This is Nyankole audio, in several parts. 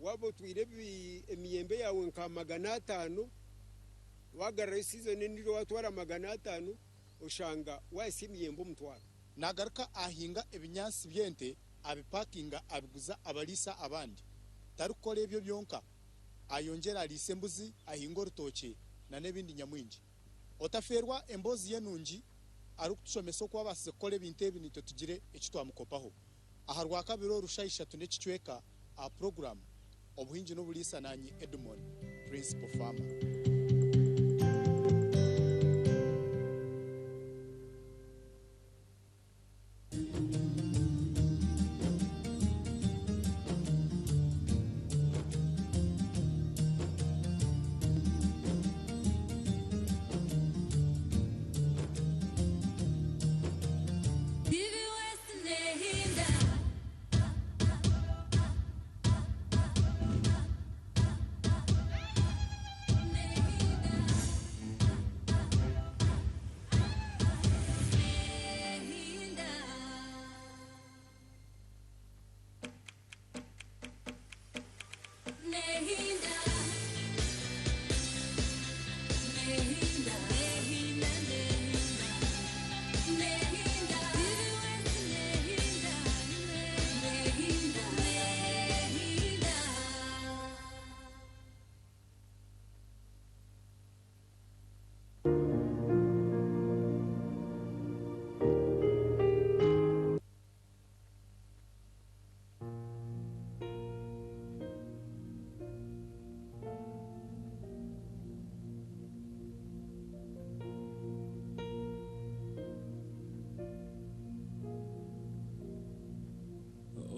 Waaba otwire emiyembe yaawe nka 500, waagarurayo siizoni endiijo waatwara 500, oshanga waahitsya emiyembe 1000. Naagaruka ahinga ebinyaatsi by'ente abipakinga abiguza abariisa abandi. Tarikukora ebyo byonka, ayongyera ariisa embuzi, ahinga orutookye n'ebindi nyamwingi. Otafeerwa emboozi ye nungi arikutushomesa oku abaasize kukora ebintu ebi naitwe tugire eki twamukopaho. Aha Rwakabiri oru shaaha ishatu n'ekicweka aha puroguraamu Obuhingi n'Oburiisa naanye Edmon, Principal Farmer.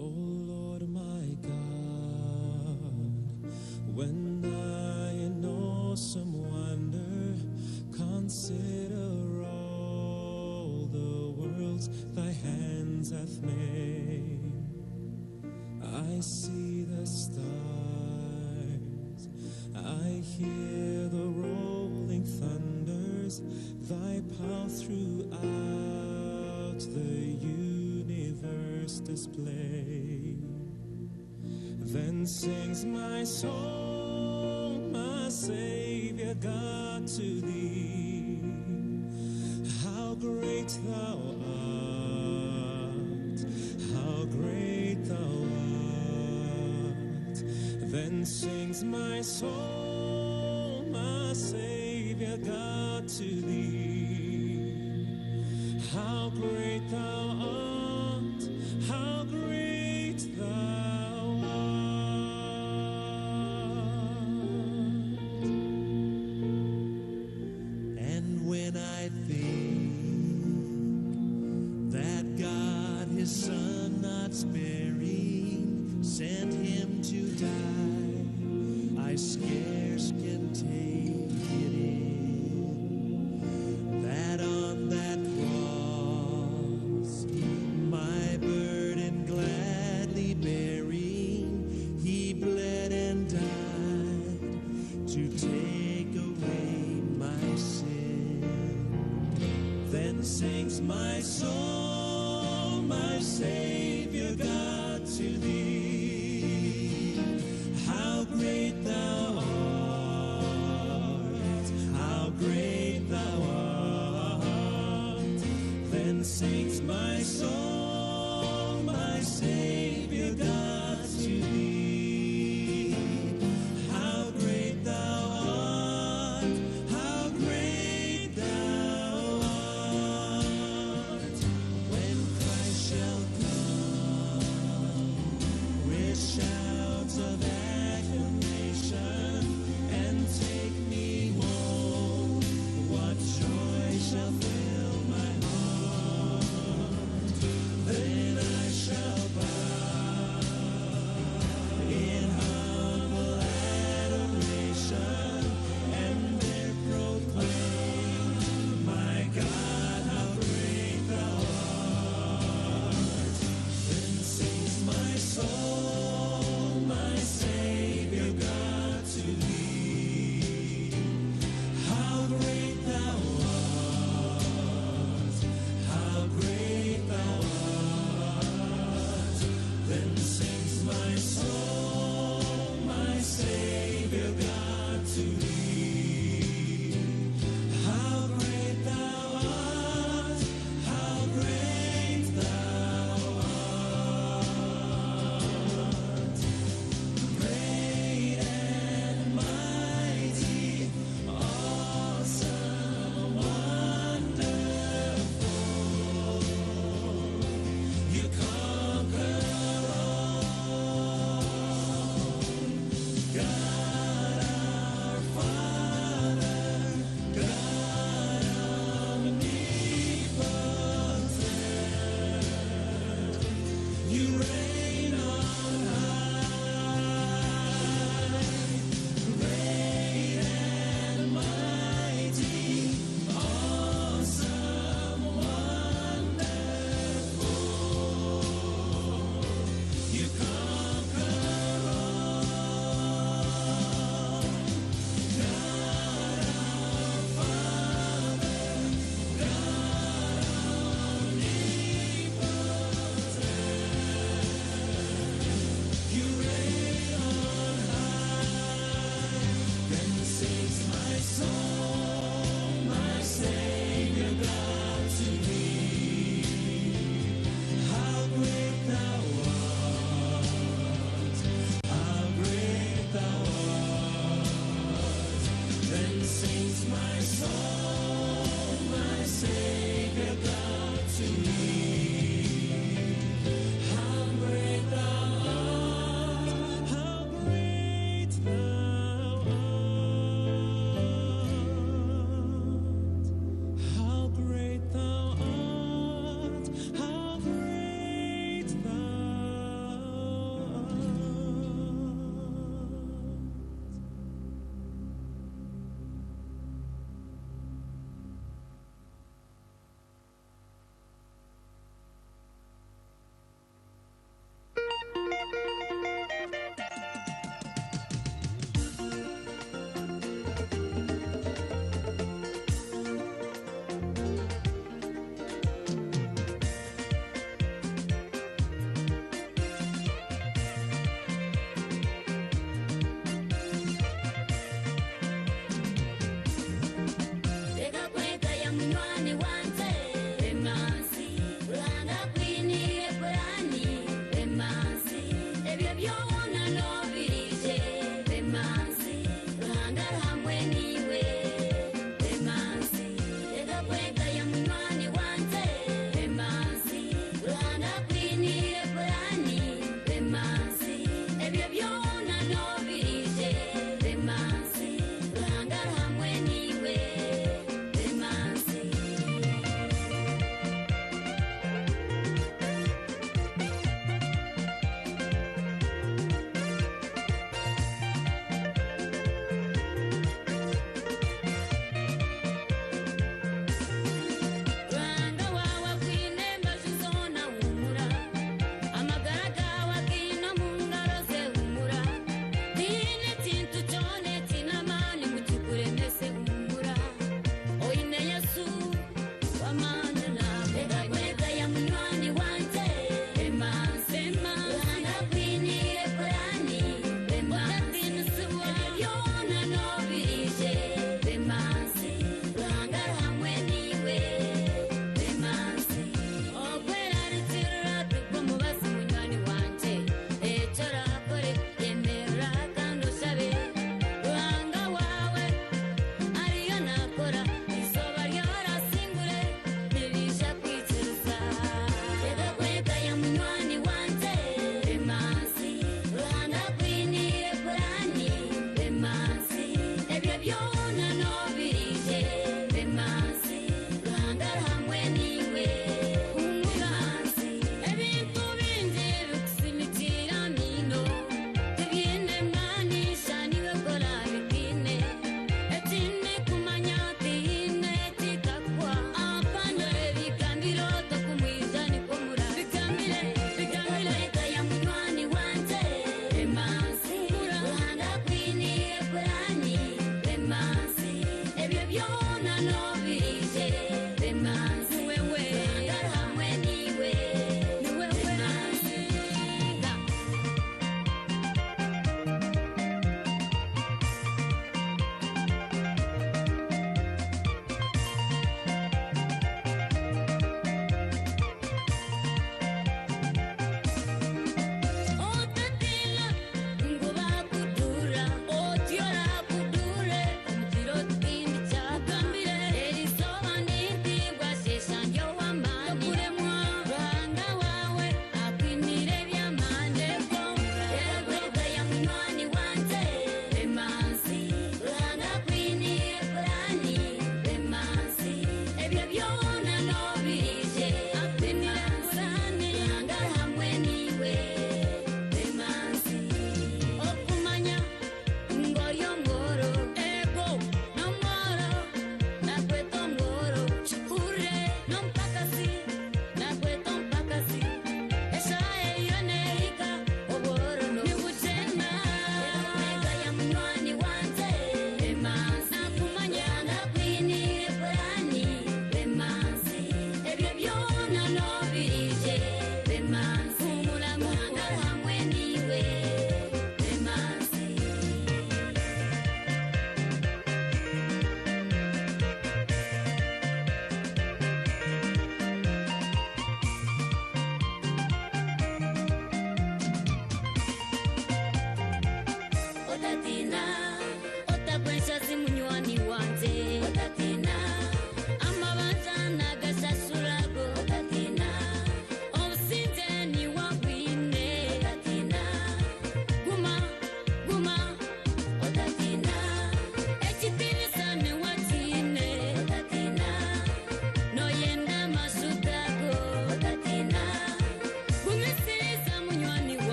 O Lord my God, when I in awesome wonder consider all the worlds thy hands hath made, I see the stars, I hear the rolling thunders, thy power throughout the universe displayed. Then sings my soul, my Savior God, to thee. How great thou art, how great thou art. Then sings my soul, my Savior God, to thee. How great thou art, how great thou art. And when I think that God his Son not sparing sent him to die, I scarce can take it in, that on that cross my burden gladly bearing, he bled and died to take away my sin. Then sings my soul, my Savior God, to thee. How great thou art, how great thou art. Then sings my soul, my Savior God, to thee. How great thou art, how great thou art. When Christ shall come with shouts of acclamation and take me home, what joy shall fill my heart?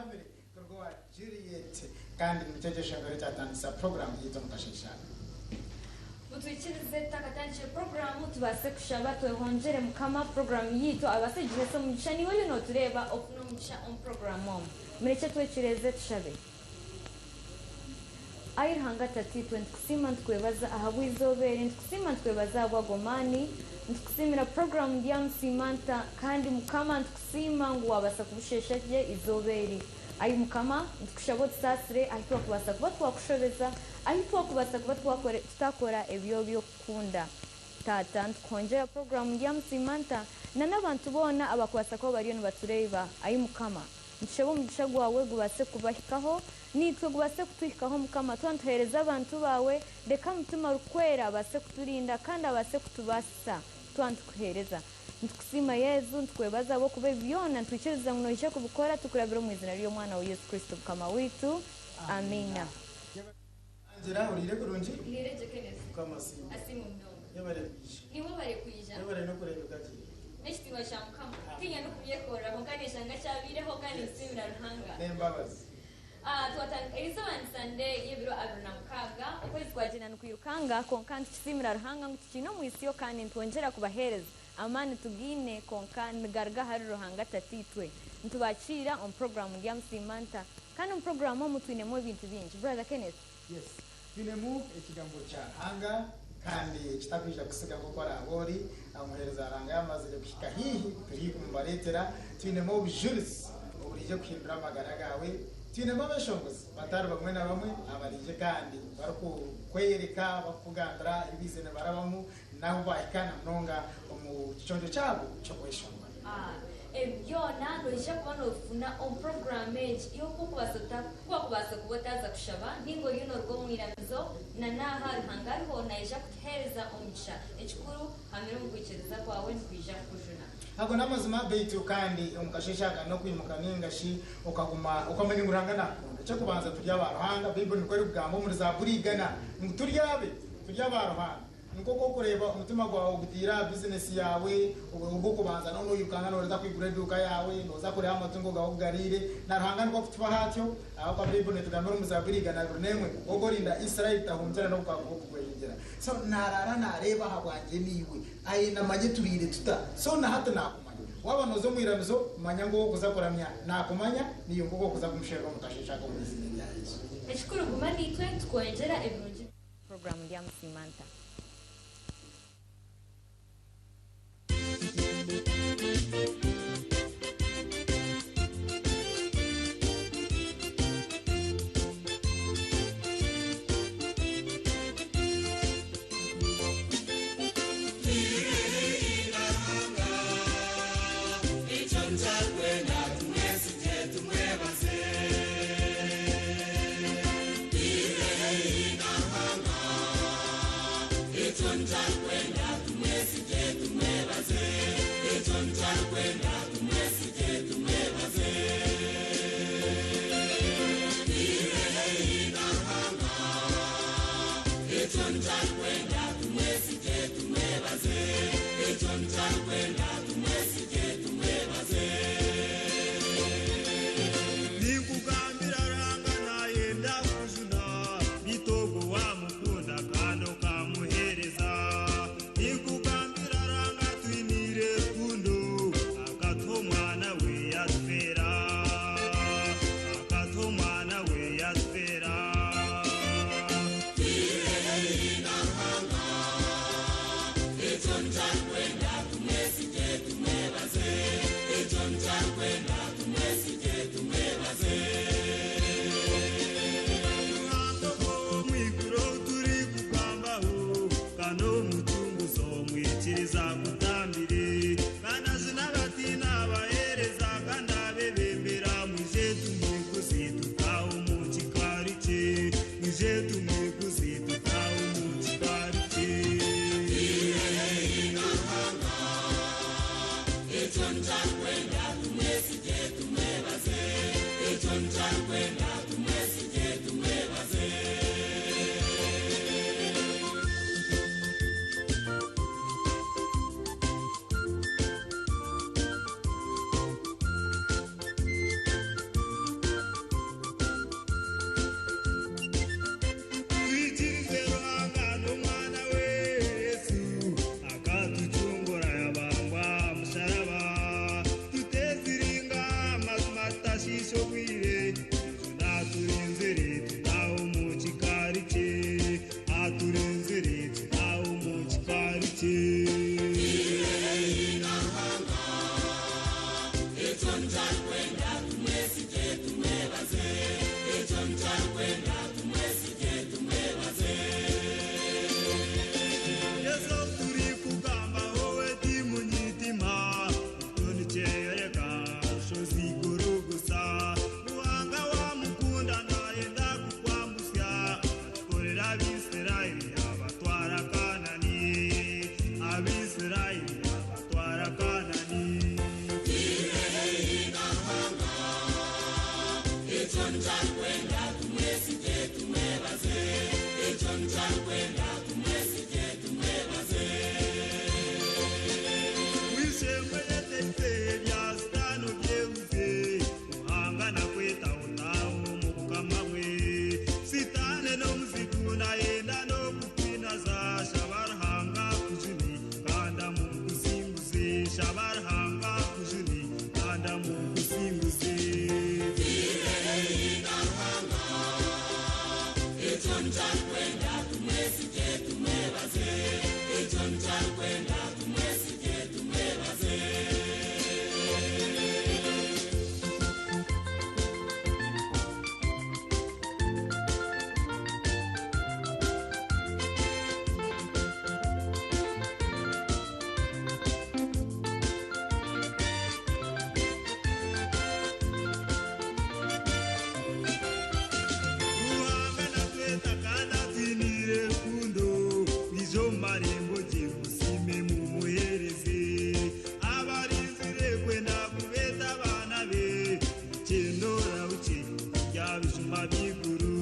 Ohamire kuruga owa Juliet kandi nikyo kyeshongoro ekyatandisa puroguramu yaitu omu kasheeshe aka. Mutwikirize tutakatandikire puroguramu tubaase kushaba twehongyere Mukama puroguramu yaitu abaase kugihesa omugisha naiwe oriyo notureeba ofune omugisha omu puroguramu omu. Murekye twecureeze tushabe. Ai Ruhanga Tataitwe, nitukusiima nitukwebaza ahabw'eizooba eri, nitukusiima nitukwebaza ahabw'ago maani, nitukusiimira puroguramu ndyamusiima nta, kandi Mukama nitukusiima ngu waabaasa kubusheesha gye eizooba eri. Ai Mukama, nitukushaba otusaasire ahu twakubaasa kuba twakushobeza, ahu twakubaasa kuba tutakora ebi orikukunda. Taata, nitukuhongyera puroguramu ndyamusiima nta, na n'abantu boona abakubaasa kuba bariyo nibatureeba. Ai Mukama, nitushaba omugisha gwawe gubaase kubahikaho, Naitwe gubaase kutuhikaho Mukama twaba nituheereza abantu baawe, reka Mutima Orikwera abaase kuturinda kandi abaase kutubaasisa twaba nitukuheereza. Nitukusiima Yesu, nitukwebaza ahabw'okuba ebi byona nitwikiriza ngu noija kubikora tukurabira omu izina ry'Omwana we Yesu Kristo Mukama waitu. Amiina. Angela, oriire kurungi? Ndiire gye Kenneth. Mukama asiimwe. Asiimwe munonga. Yebare kwija. Niiwe obare kwija. Yebare n'okureebeka gye. N'ekitiinwa kya Mukama. Tiinya n'okubyekorera kwonka neeshanga kyabaireho kandi nitusiimira Ruhanga. N'embabazi. Twatandika erizooba ni Sande y'ebiro 26 okwezi kwagyenda nikwirukanga kwonka nitukisiimira Ruhanga ngu tukiine omwitsyo kandi nitwongyera kubaheereza. Amaani tugaine kwonka nigaruga ahari Ruhanga Tataitwe. Nitubakiira omu puroguraamu Ndyamusiima Nta? Kandi omu puroguraamu omu twinemu ebintu bingi. Brother Kenneth. Yes. Twinemu Ekigambo kya Ruhanga kandi ekitakwija kusiga nk'oku oraabe ori. Omuheereza wa Ruhanga yaamazire kuhika haihi turi kumubareetera. Twinemu obujurizi oburaije kuhindura amagara gaawe. Twinemu abeshongozi batari bamwe na bamwe abaraije kandi barikukwereka, barikukugambira ebi baizire nibarabamu n'ahu baahika na munonga omu kiconco kyabo ky'okweshongora. Ebi byona noija kuba noobifuna omu puroguraamu egi. Iwe ku orikubaasa ota, ku wakubaasa kuba otaaza kushaba nainga oriyo nooruga omu iramizo, na n'aha Ruhanga ariho naija kutuheereza omugisha. Ekikuru, hamira omu kwikiriza kwawe nikwija kukujuna. Ago n'amazima beitu kandi omu kasheeshe aka n'okwimuka nainga shi okaguma okamanya ngu Ruhanga naakukunda. Eky'okubanza turi aba Ruhanga, Baibuli nikwo erikugamba omuri Zaaburi igana ngu turi abe, turi aba Ruhanga. Nk'oku orikureeba omutima gwawe gutaire aha bizinesi yaawe, ogw'okubanza noona oirukanga nooza kwigura eduuka yaawe, nooza kureeba amatungo gaawe oku gariire, na Ruhanga nikwo akutufaho atyo, ahabw'okuba Baibuli neetugambira omu Zaaburi 121 ngu Ogwo orinda Israeli tahungira n'obu kwakuba okugwejegyera. So naaraara naareeba ahabwangye naiwe. Ayenda manye turiire tuta. So na hati naakumanya. Waaba nooza omu iramizo, manya ngu ow'okuza kuramya naakumanya, naiwe nk'oku orikuza kumusherura omu kasheeshe ako omu iziina rya Yesu. Ekikuru guma naitwe nitukwongyera ebirungi bingi. Puroguraamu Ndyamusiima Nta? Ninkugambira Ruhanga nayenda kukujuna, beitu obwo wamukunda kandi okamuheereza. Ninkugambira Ruhanga atwiniire rukundo, akatuha omwana we yatufeera, akatuha omwana we yatufeera. Ruhanga ow'omu iguru ou turikugambaho, kandi omucunguzi omwikiriza akutambire, kandi ajuna abatiina abaheereza, kandi abebembera. Mwije tumwikuze tutaahe omu kikaari kye, mwije tumwikuze tutaahe omu kikaari kye. Shaba Ruhanga akujune kandi amukusinguze. Ruhanga natweta kandi atwiniire rukundo, mwije omu marembo gye musiime mumuheereze. Abarinzire kwenda kubeeta abaana be, mukyenda orahukye kurya bijuma by'eiguru,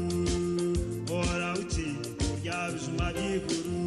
orahukye kurya bijuma by'eiguru.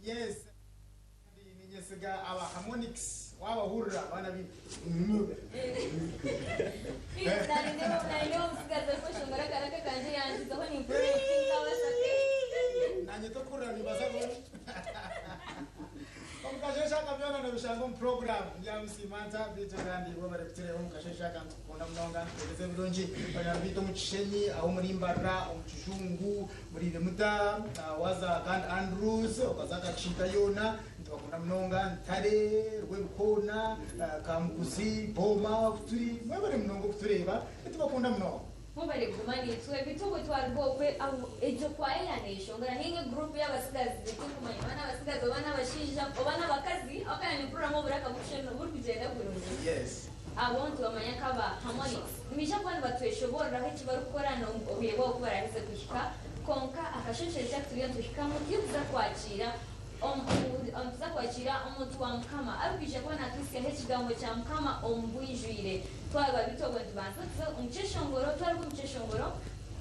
Yes, ninyesiga aba Harmonix wabahurira abana bi Narindeho omusigazi arikweshongora akaraka kanje yangizaho nimpurira nkabasate. Nanye tokurira nibaza ngo omukasheshe akabyona nobishanga omu program ya Musimanta bitu kandi bo bari kutureeba omukasheshe aka nitukukunda munonga nitukuheereza ebirungi banywanyi bitu omu Kishenyi aho muri Mbarara omu Kijungu muri Rimuta waza kandi Andrews okaza Kakiita yoona nitubakunda munonga Ntare Rwebikoona Kamukuzi Boma oku turi mwebare munonga okutureeba nitubakunda munonga. Mwebare kuguma naitwe beitu obwe twaruga okwe egyo kwaya yaneshongora ninga egurupu y'abatsigazi tinkumanya oba n'abatsigazi oba n'abashaija oba n'abakazi ahabw'okuba nimpuriramu oburaka burikugyenda kurungi. Abo nitubamanya nk'aba Harmonics. Nibaija kuba nibatweshoboororeraho eki barikukora n'obwire bwabo ku baraheze kuhika. Kwonka akasheeshe aku turiyo nituhikamu tituza kwakiira nituza kwakiira omuntu wa Mukama arikwija kuba naatuhitsyaho ekigambo kya Mukama omu bwijwire. Twaba bityo obwo nitubanza tuze omu kyeshongoro, twaruga omu kyeshongoro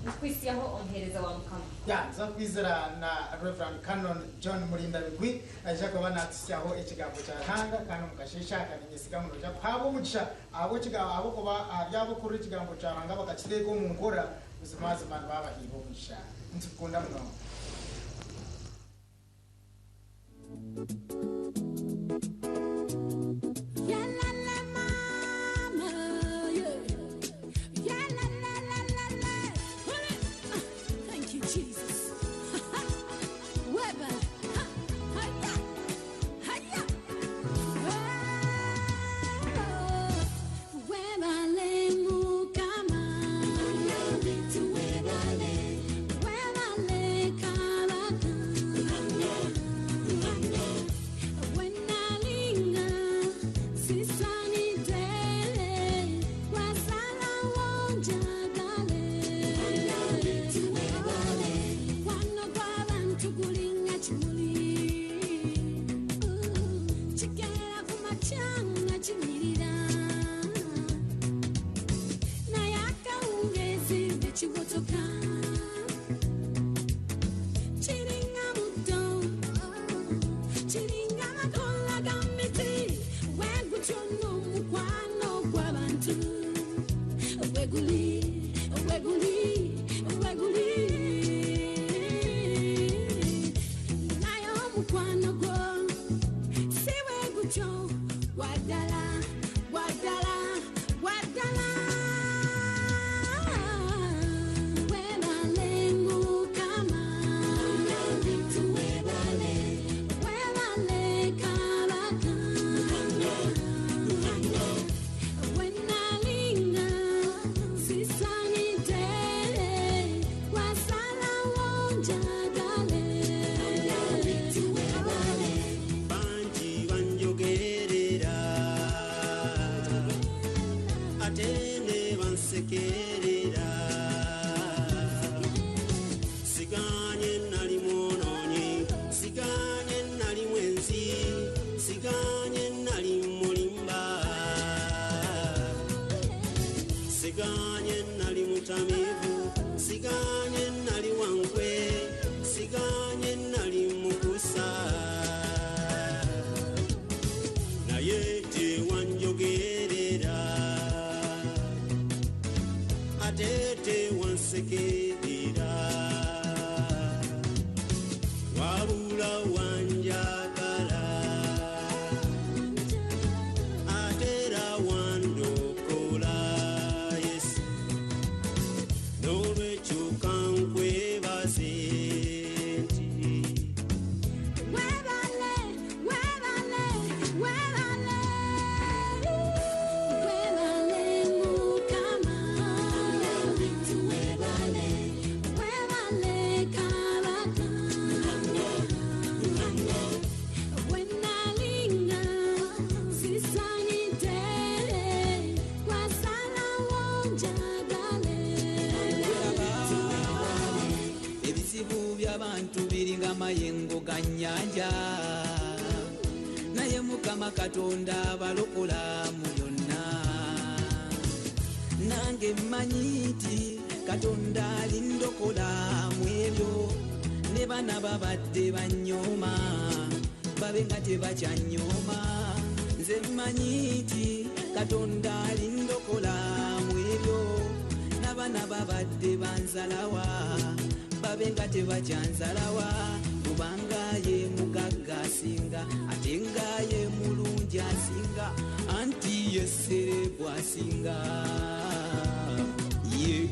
nitukuhitsyaho omuheereza wa Mukama. Ya, nituza kwizira na Rev. Canon John Murindabigwi naija kuba natuhitsyaho ekigambo kya Ruhanga kandi omu kasheeshe aka ninyesiga ngu noija kuhaabwa omugisha ahabw'okuba ahari abo okuhurira ekigambo kya Ruhanga bakakiteeka omu nkora buzimazima nibaba bahairwe omugisha. Nitukukunda munonga. Bangi banjogerera ate ne bansekerera siganye nali mwonoonyi siganye nali mwenzi siganye nali mulimba siganye nali mutamiivu siganye nali wankwe siganye nali mukusa naye tewanjogerera ate tewansekerera wabula wanjagala ate era wandokola Yesu n'olwekyo kankwebaze nti Ebizibu by'abantu biringa amayengo ga nnyanja naye Mukama Katonda abalokola mu byonna. Nange mmanyi nti Katonda alindokola mu ebyo ne bana babadde banyooma babe nga tebakyanyooma. Nze mmanyi nti Katonda alindokola mu ebyo n'abaana babadde banzalawa babe nga tebakyanzalawa kubanga ye mugagga asinga ate nga ye mulungi asinga anti ye serebu asinga ye.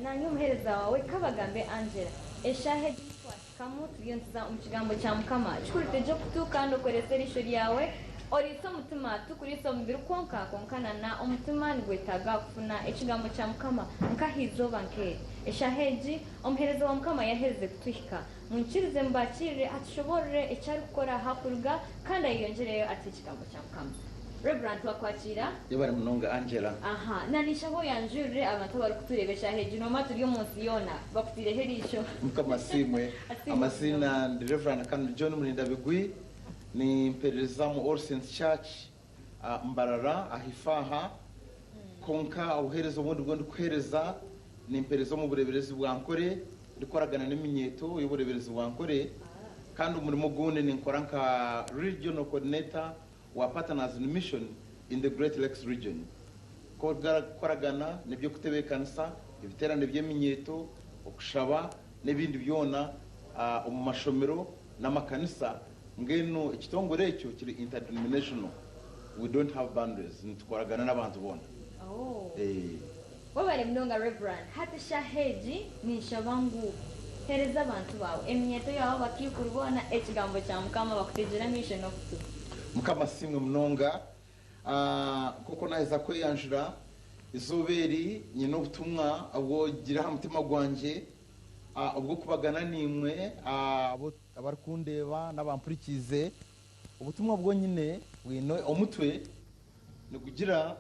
Nanye omuheereza waawe Kabagambe Angela. Eshaaha egi twahikamu turiyo nituza omu kigambo kya Mukama. Kikureetere okutu kandi okorese eriisho ryawe, oriise omutima, tikuriisa omubiri kwonka, kwonka na omutima nigwetaaga kufuna ekigambo kya Mukama nk'aha izooba nk'eri. Eshaaha egi omuheereza wa Mukama yaaherize kutuhika. Munkirize mubaakiirire atushoboorore eki arikukora aha kuruga kandi ayeyongyereyo atuhe ekigambo kya Mukama. Rev. Twakwakiira. Yebare munonga Angela. Aha, na ninshaba oyanjurire abantu abarikutureeba eshaaha egi noomanya turi omu nsi yoona bakutaireho eriisho. Mukama asiimwe. Asiimwe Amaziina munonga. ndi Rev. Canon John Murindabigwi, nimperereza omu All Saints Church Mbarara aha Ifaaha, kwonka obuheereza obundi obu ndikuheereza nimpereza omu bureeberezi bwa Nkore ndikukoragana n'eminyeeto y'obureeberezi bwa Nkore kandi omurimo ogundi ninkora nka Regional Coordinator wa Partners in Mission in the Great Lakes Region, kukoragana n'eby'okutebeekanisa ebiteerane by'eminyeeto, okushaba n'ebindi byona omu mashomero n'amakanisa. Mbwenu ekitongore ekyo kiri interdenominational, we don't have boundaries, nitukoragana n'abantu boona. Oh. Webare munonga Rev. Hati eshaaha egi ninshaba ngu hereza abantu baawe, eminyeeto yaawe, abakaikuru boona ekigambo kya Mukama bakutegyere amaisho n'okutu. Mukama asiimwe munonga. Nk'oku naaheza kweyanjura, eizooba eri nyine obutumwa obwogira aha mutima gwangye obw'okubagana naimwe abarikundeeba n'abampurikiize. Obutumwa bwonyine bwine omutwe nigugira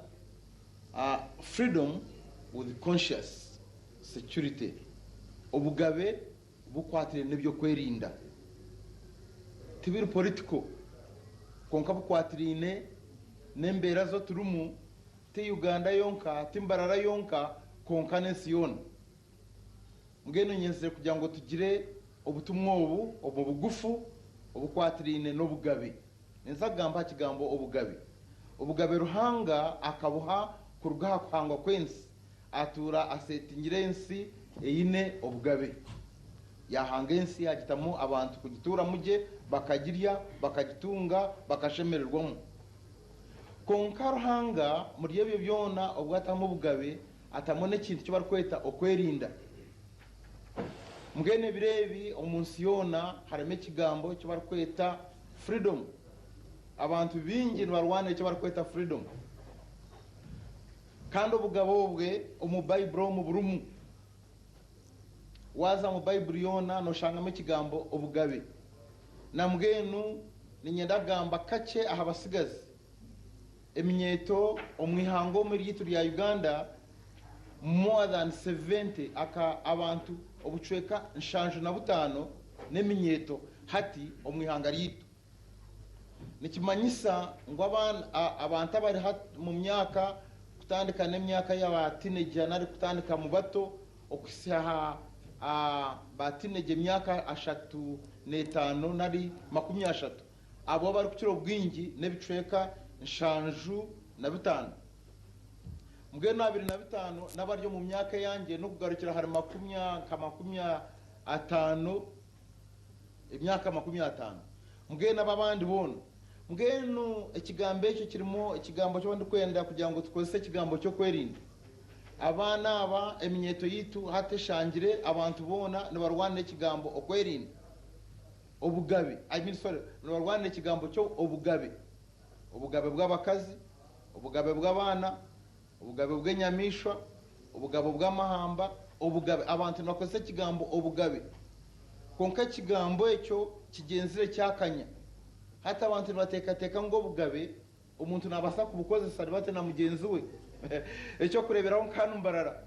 Freedom with Conscious Security, Obugabe bukwatiraine n'eby'okwerinda. Tibiri political kwonka bukwatiraine n'embeera zo turimu, ti Uganda yonka, ti Mbarara yonka kwonka n'ensi yoona. Mbwenu nyenzire kugira ngu tugire obutumwa obu omu bugufu obukwatiraine n'obugabe. Ninza kugamba aha kigambo obugabe. Obugabe Ruhanga akabuha kuruga aha kuhangwa kw'ensi. Atuura aseetingire ensi eine obugabe. Yaahanga ensi yaagitamu abantu kugituuramu gye, bakagirya, bakagitunga, bakashemererwamu. Kwonka Ruhanga muri ebyo byona obu atamu obugabe, atamu n'ekintu eki barikweta okwerinda. Mbwenu ebiro ebi omu nsi yoona harimu ekigambo eki barikweta freedom. Abantu baingi nibarwanira eki barikweta freedom. Kandi obugabe obwe omu Baiburi omu burimu. Waaza omu Baiburi yoona nooshangamu ekigambo obugabe. Nambwenu niinyenda kugamba kakye aha batsigazi. Eminyeeto omu ihanga omu ryaitu rya Uganda more than 70 aka abantu obucweka 75 n'eminyeeto hati omu ihanga ryaitu. Nikimanyisa ngu abantu abari hati omu myaka kutandika n'emyaka ya ba tineja nari kutandika mu bato okuhitsya aha ba tineja emyaka 35 nari 30 abo abarikukira obwingi n'ebicweka 75. Mbwenu 25 n'abari omu myaka eyangye n'okugarukira ahari makumya nka 50 emyaka 50. Mbwenu abo abandi boona. Mbwenu ekigambo ekyo kirimu ekigambo ky'obu ndikwenda kugira ngu tukozese ekigambo ky'okwerinda. Abaana aba, eminyeeto yaitu hati eshangire abantu boona nibarwanira ekigambo okwerinda. Obugabe, I mean sorry, nibarwanira ekigambo kyo obugabe. Obugabe bw'abakazi, obugabe bw'abaana, obugabe bw'enyamaishwa, obugabe bw'amahamba, obugabe. Abantu nibakozesa ekigambo obugabe. Kwonka ekigambo ekyo kigyenzire kyakanya. Hati abantu nibateekateeka ngu obugabe omuntu naabaasa kubukozesa ribate na mugyenzi we. Eky'okureeberaho nka hanu Mbarara,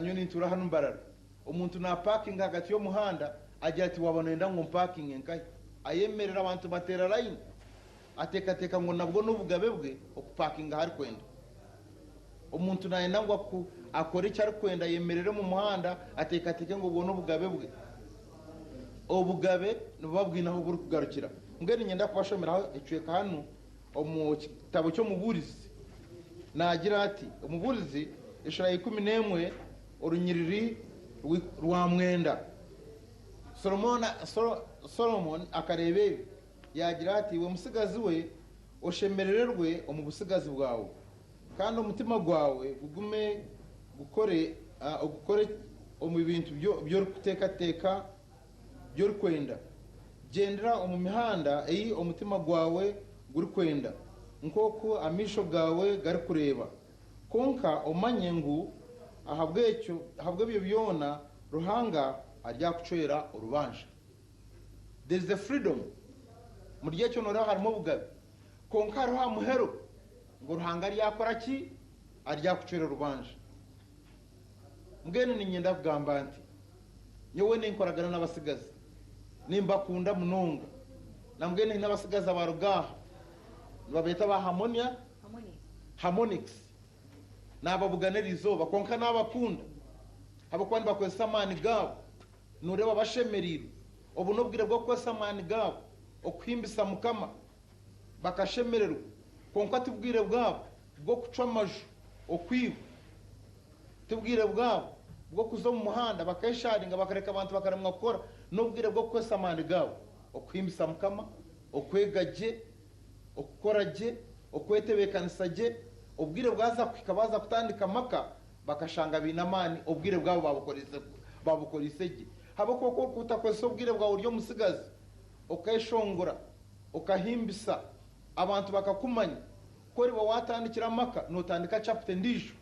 nyowe nintuura hanu Mbarara, omuntu naapaakinga ahagati y'omuhanda agira ati waaba nooyenda ngu mpaakinge nkahi? Ayemerera abantu bateera layini, ateekateeka ngu nabwo n'obugabe bwe okupaakinga ahu arikwenda. Omuntu naayenda ngu akore eki arikwenda ayemerere omu muhanda ateekateeke ngu obwo n'obugabe bwe. Obugabe nibuba bwine ahu burikugarukira. Mbwenu niinyenda kubashomeraho ekicweka hanu omu kitabo ky'Omubuurizi. Naagira ati, Omubuurizi eshuura ya 11 orunyiriri rwa mwenda. Solomooni akareeba ebi, yaagira ati, Iwe mutsigazi we, oshemerererwe omu butsigazi bwawe, kandi omutima gwawe gugume gukore ogukore omu bintu bi orikuteekateeka bi orikwenda. Gyendera omu mihanda ei omutima gwawe gurikwenda, nk'oku amaisho gaawe garikureeba. Kwonka omanye ngu ahabw'ebyo byona Ruhanga aryakucwera orubanja. There is a freedom. Omuri ekyo nooreeba harimu obugabe. Kwonka hariho aha muheru ngu Ruhanga aryakora ki? Aryakucwera orubanja. Mbwenu niinyenda kugamba nti, Nyowe ninkoragana n'abatsigazi. Nimbakunda munonga. Na mbwenu haine abatsigazi abaruga aha, nibabeeta ba Harmonia, Harmonics. Naababugana eriizooba, kwonka naabakunda ahabw'okuba nibakozesa amaani gaabo. Nooreeba bashemereirwe. Obu n'obwire bw'okukozesa amaani gaabo okuhimbisa Mukama, bakashemererwa. Kwonka ti bwire bwabo bw'okucwa amaju, okwiba. Ti bwire bwabo bw'okuza omu muhanda bakesharinga bakareka abantu bakaremwa kukora. N'obwire bw'okukozesa amaani gaabo okuhimbisa Mukama, okwega gye, okukora gye, okwetebeekanisa gye. Obwire bwaza kuhika baaza kutandika amaka bakashanga baine amaani, obwire bwabo baabukoreise gye. Ahabw'okuba ku orikuba otakozesa obwire bwawe ori omutsigazi, okeshongora, okahimbisa, abantu bakakumanya, ku oriba waatandikire amaka, nootandika chapter endiijo.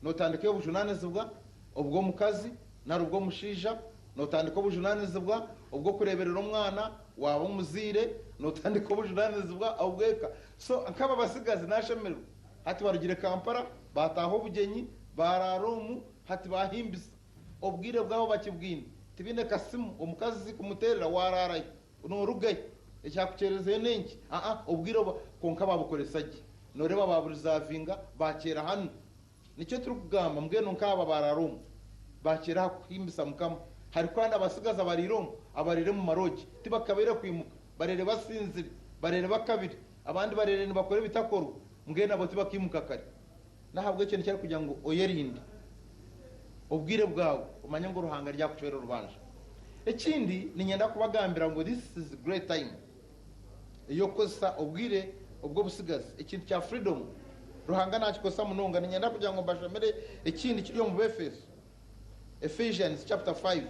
Nootandika ey'obujunaanizibwa obw'omukazi nari obw'omushaija, nootandika obujunaanizibwa obw'okureeberera omwana waaba omuzaire, nootandika obujunaanizibwa obw'eka. So nk'aba abatsigazi naashemererwa, hati barugire Kampala baataaha obugyenyi, baaraara omu, hati baahimbisa. Obwire bwabo bakibwine, tibaine kasimu, omukazi kumuteerera waaraara hi? Nooruga hi? Ekyakukyererizeyo n'enki? Aa, obwire obu kwonka baabukoresa gye. Nooreeba baaburizavinga, baakyera hanu. Nikyo turikugamba, mbwenu nk'aba abaaraara omu, baakyera aha kuhimbisa Mukama. Hariho kandi abatsigazi abariire omu, abariire omu maroogi. Tibakabaire kwimuka. Bareere basinzire, bareere bakabire, abandi bareere nibakora ebitakorwa. Mbwenu abo tibakaimuka kare. N'ahabw'ekyo nikyo arikugira ngu oyerinde obwire bwawe omanye ngu Ruhanga aryakucwera orubanja. Ekindi niinyenda kubagambira ngu this is great time ey'okukozesa obwire obw'obutsigazi. Ekintu kya freedom Ruhanga nakikozesa munonga. Niinyenda kugira ngu mbashomere ekindi kiri omu Befeso, Ephesians chapter 5.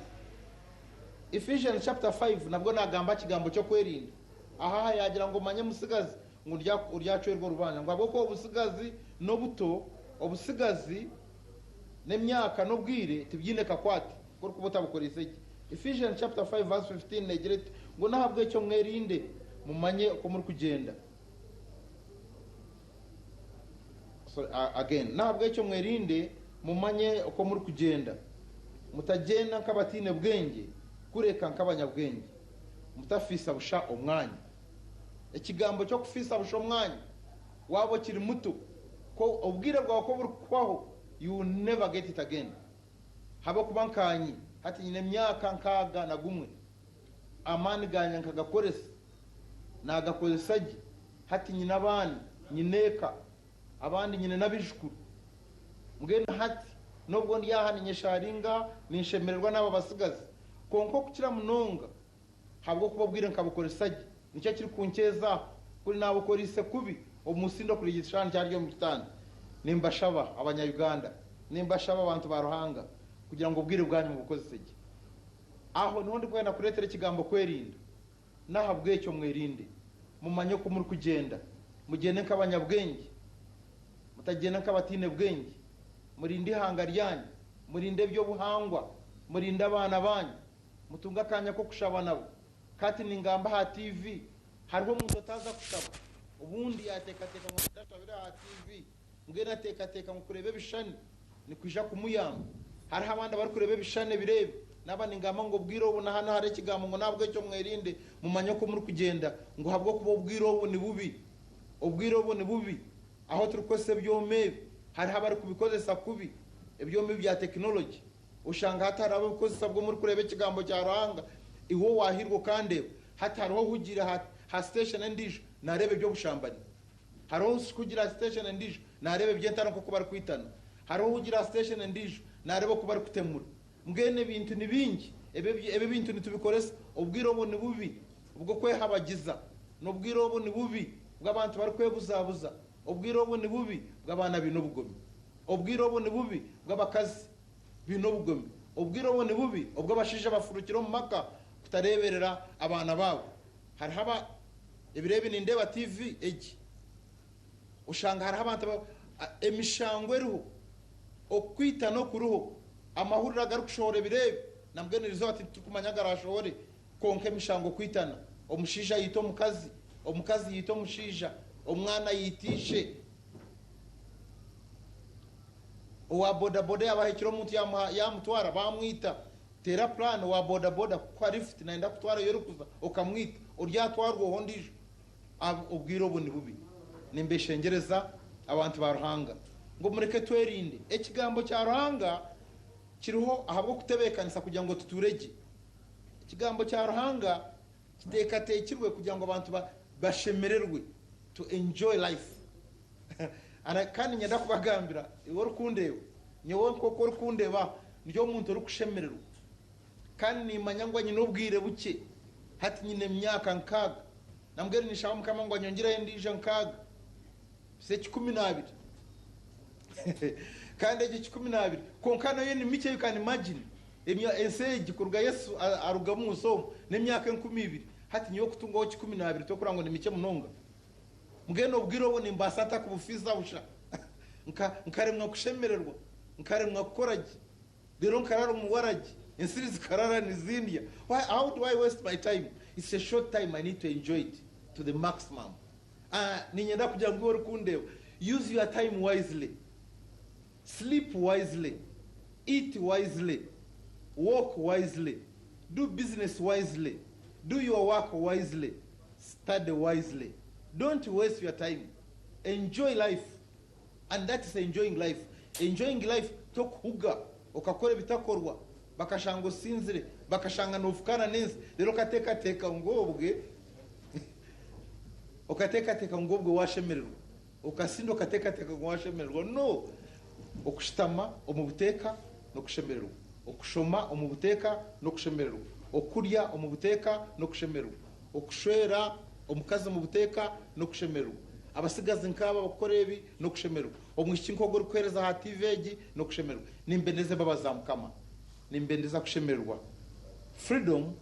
Ephesians chapter 5 nabwo nagamba aha kigambo ky'okwerinda. Aha aha yaagira ngu omanye mutsigazi ngu oryacwerwa orubanja, ngu ahabw'okuba obutsigazi n'obuto, obutsigazi n'emyaka n'obwire tibyine kakwate ku orikuba otabukoreise gye. Ephesians chapter 5 verse 15 neegira eti, Ngu n'ahabw'ekyo mwerinde, mumanye oku murikugyenda. Sorry, again. N'ahabw'ekyo mwerinde, mumanye oku murikugyenda, mutagyenda nk'abataine bwengye, kureka nk'abanyabwengye, mutafiisa busha omwanya. Ekigambo ky'okufiisa busha omwanya waaba okiri muto, ku obwire bwawe ku burikuhwaho, you will never get it again. Ahabw'okuba nkaanye hati nyine emyaka 61, amaani gangye nkagakoresa, naagakozesa gye, hati nyine abaana, nyine eka, abandi nyine n'abaijukuru. Mbwenu hati n'obwo ndi aha ninyeshaaringa, ninshemererwa n'aba batsigazi, kwonka okukira munonga, Ahabw'okuba obwire nkabukoresa gye, nikyo kirikunkyeeza aho. Kuri naabukoreise kubi, obu musindo kurigira ekishushani kyaryo omu kitanda. Nimbashaba Abanya-Uganda, nimbashaba abantu ba Ruhanga kugira ngu obwire bwanyu mubukozese gye. Aho niho ndikwenda kureetera ekigambo kwerinda. N'ahabw'ekyo mwerinde, mumanye oku murikugyenda, mugyende nk'abanyabwengye, mutagyenda nk'abataine bwengye. Murinde eihanga ryanyu, murinde eby'obuhangwa, murinde abaana baanyu. Mutunge akanya k'okushaba nabo. Kati ningamba aha TV. Hariho omuntu otaaza kushaba, obundi yaateekateeka ngu ndashabire aha TV, mbwenu ateekateeka ngu kureeba ebishushani nikwija kumuyamba. Hariho abandi abarikureeba ebishushani ebiro ebi, naaba ningamba ngu obwire obu na hanu hariho ekigambo ngu n'ahabw'ekyo mwerinde mumanye oku murikugyenda, ngu ahabw'okuba obwire obu ni bubi. Obwire obu ni bubi. Ahu turikukozesa ebyoma ebi, hariho abarikubikozesa kubi, ebyoma ebi bya tekinologi. Oshanga hati hariho ababikozesa bwo murikureeba ekigambo kya Ruhanga, iwe owaahirwe okandeeba, hati hariho ohugiire aha station endiijo naareeba eby'obushambani. Hariho ohugiire aha station endiijo naareeba eby'entaro nk'oku barikwitana. Hariho ohugiire aha station endiijo naareeba oku barikutemura. Mbwenu ebintu ni bingi, ebi ebintu nitubikoresa. Obwire obu ni bubi bw'okwehabagiza, n'obwire obu ni bubi bw'abantu barikwebuzabuza, obwire obu ni bubi bw'abaana baine obugomi, obwire obu ni bubi bw'abakazi baine obugomi, obwire obu ni bubi obw'abashaija bafurukire omu maka kutareeberera abaana baabo. Hariho aba ebiro ebi nindeeba TV egi, oshanga hariho abantu emishango eriho, okwitana okuriho, amahurire agarikushohora ebiro ebi, nambwenu erizooba titurikumanya agaraashohore, kwonka emishango kwitana, omushaija aita omukazi, omukazi yaita omushaija, omwana yaita ishe, owa bodaboda yaaba ahekire omuntu yaamutwara baamwita, teera puraani owa bodaboda kukuha lifuti nayenda kukutwara ahu orikuza okamwita, oryatwarwa oha ondiijo. Obwire obu ni bubi. Nimbeshengyereza abantu ba Ruhanga ngu mureke twerinde. Ekigambo kya Ruhanga kiriho ahabw'okutebeekanisa kugira ngu tutuure gye. Ekigambo kya Ruhanga kiteekateekirwe kugira ngu abantu bashemererwe, to enjoy life. Kandi niinyenda kubagambira, iwe orikundeeba, nyowe nk'oku orikundeeba aha, ndi omuntu orikushemererwa. Kandi nimmanya ngu nyine obwire bukye. Hati nyine emyaka nkaaga. Nambwenu ninshaba Mukama ngu anyongyereho endiijo nkaaga, mpitsye 12. Kandi egyo 12, kwonka nayo ni mikye, you can imagine. Ensi egi kuruga Yesu aruga omu nsi omu, n'emyaka 2000. Hati nyowe kutungaho 12 tokurora ngu ni mikye munonga? Mbwenu obwire obu nimbaasa nta kubufiiza busha? Nkaremwa kushemererwa, nkaremwa kukora gye. Reero nkarara omu waragi, ensiri zikarara nizindya. Why, how do I waste my time? It's a short time, I need to enjoy it to the maximum. Ah, niinyenda kugira ngu iwe orikundeeba, use your time wisely, sleep wisely, eat wisely, walk wisely, do business wisely, do your work wisely, study wisely. Don't waste your time. Enjoy life. And that is enjoying life. Enjoying life tokuhuga okakora ebitakorwa bakashanga osinzire, bakashanga nofukaana n'ensi reero okateekateeka ngu obwe okateekateeka ngu obwe washemererwa. Okasinda okateekateeka ngu washemererwa. No! Okushutama omu buteeka n'okushemererwa. Okushoma omu buteeka n'okushemererwa. Okurya omu buteeka n'okushemererwa. Okushwera omukazi omu buteeka n'okushemererwa. Abasigazi nk'aba abakukora ebi n'okushemererwa. Omwishiki nk'ogu orikuheereza aha TV egi n'okushemererwa. Nimbendeza embabazi za Mukama. Nimbendeza kushemererwa. Freedom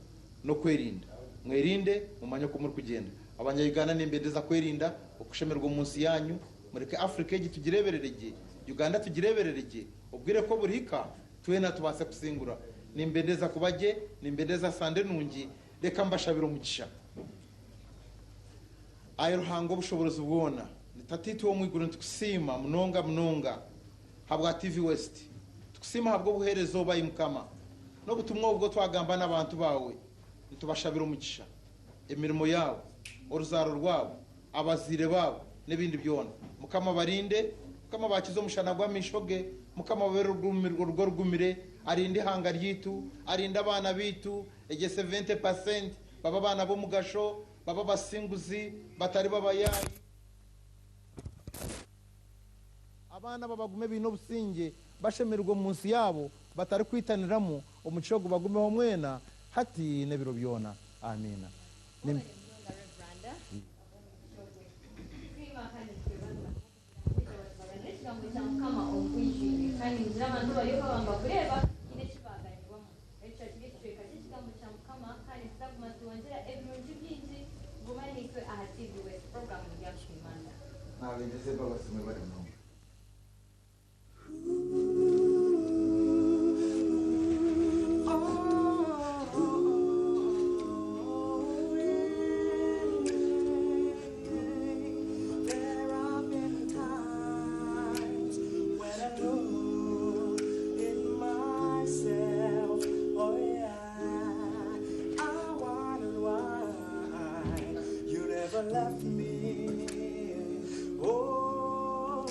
n'okwerinda. Mwerinde mumanye oku murikugyenda. Abanya-Uganda nimbendeza kwerinda okushemererwa omu nsi yaanyu. Mureke Africa egi tugireeberere gye, Uganda tugireeberere gye. Obwire ku burihika, twena tubaase kusingura. Nimbendeza kuba gye, nimbendeza Sande nungi. Reka mbashabire omugisha. Ai Ruhanga Obushoboorozi bwona, ni Tataitwe ow'omu iguru nitukusiima munonga munonga ahabwa TV West. Nitukusiima ahabw'obuheereza obu, ai Mukama, n'obutumwa obu twagamba n'abantu baawe. Nitubashabira omugisha, emirimo yaabo, oruzaaro rwabo, abazaire baabo, n'ebindi byona. Mukama abarinde, Mukama abakize omushana gw'amaisho ge, Mukama ababeere orugo rugumire, arinde eihanga ryaitu, arinde abaana baitu, Egyo 70% babe abaana b'omugasho, babe abasinguzi, batari babayaayi. Abaana aba bagume baine obusingye, bashemererwe omu nsi yaabo, batarikwitaniramu, omugisha ogu bagumeho mwena, hati n'ebiro byona. Amiina. Mwebale munonga Rev. Tusiima kandi nitwebaza ahabw'okugira ngu ekigambo kya Mukama omu bwijwire kandi ningira abantu abariyo babamba kureeba haine eki baaganyirwamu. Ekyo kiri ekicweka ky'ekigambo kya Mukama kandi nituzaguma nitwongyera ebirungi bingi. Guma naitwe aha TV West puroguramu Ndyakusiimanta. Nabendeza embabazi mwebale munonga. never left me. Oh,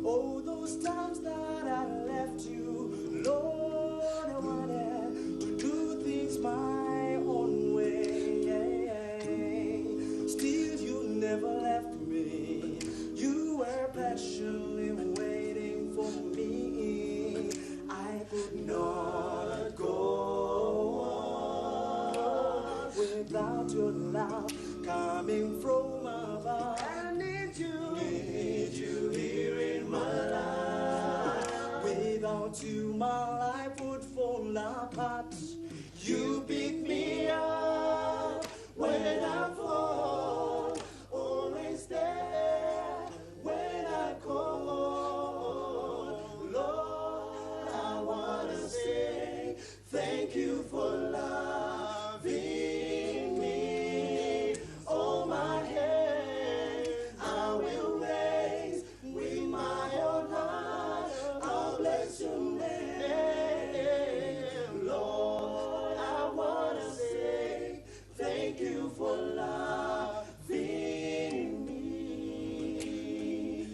oh, those times that I left you, Lord, I wanted to do things my own way. Still, you never left me. You were patiently waiting for me. I could not go on without your love coming from above. I need you here in my life. Without you, my life would fall apart. You pick me up when I fall, always there when I call. Lord, I wanna say thank you for loving me. Oh, my hand I will raise with my own heart. I'll bless your name, Lord. I wanna say thank you for loving me.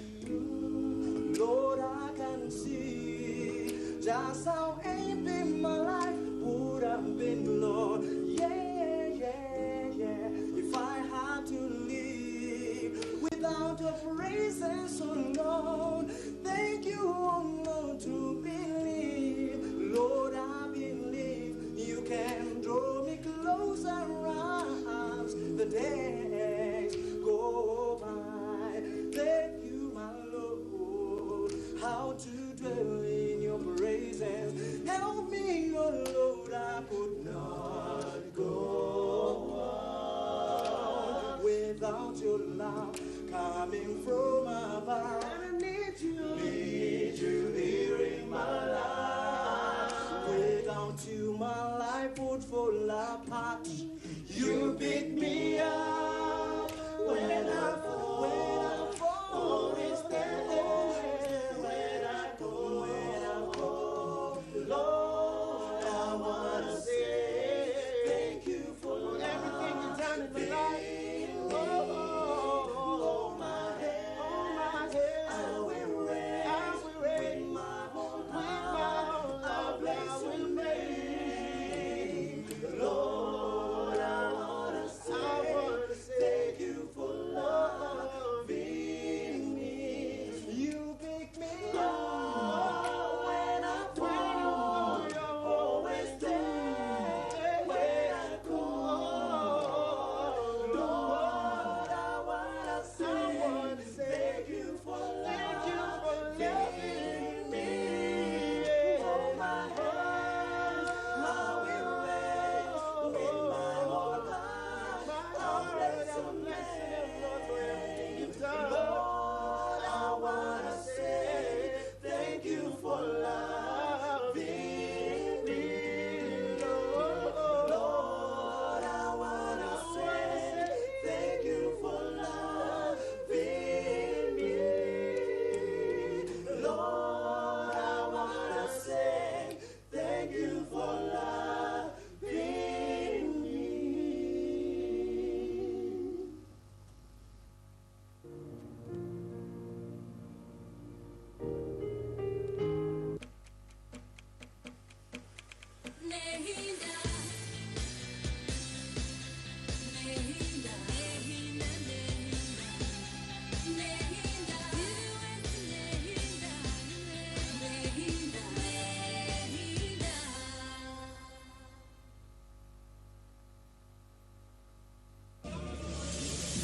Lord, I can see just how empty my life would have been, Lord. Yeah, yeah, yeah, yeah. If I had to live without your presence, oh Lord. Thank you, oh Lord, to believe. Lord, I believe you can draw me closer as the days go by. Thank you, my Lord, how to dwell in your presence. Help me, oh Lord, I could not go on without your love coming from above. I need you here in my life. Without you, my life would fall apart. You pick me up when I fall, when I fall. Always there when I go, when I go. Lord, I wanna say thank you for everything you've done in my life. Oh, oh, oh, my head, oh, my head. I will raise, I will raise with my whole heart. I'll bless your name, Lord. I wanna say, thank you for loving me. You pick me up when I fall. Always there when I call. Lord, I wanna say, thank you for loving me. Oh, my hands, I will raise with my whole heart. I'll bless your name. Lord, I wanna say thank you for loving me. Lord, I wanna say thank you for loving me. Lord, I wanna say thank you for loving me. Nehinda, nehinda, nehinda, nehinda, nehinda, nehinda, nehinda.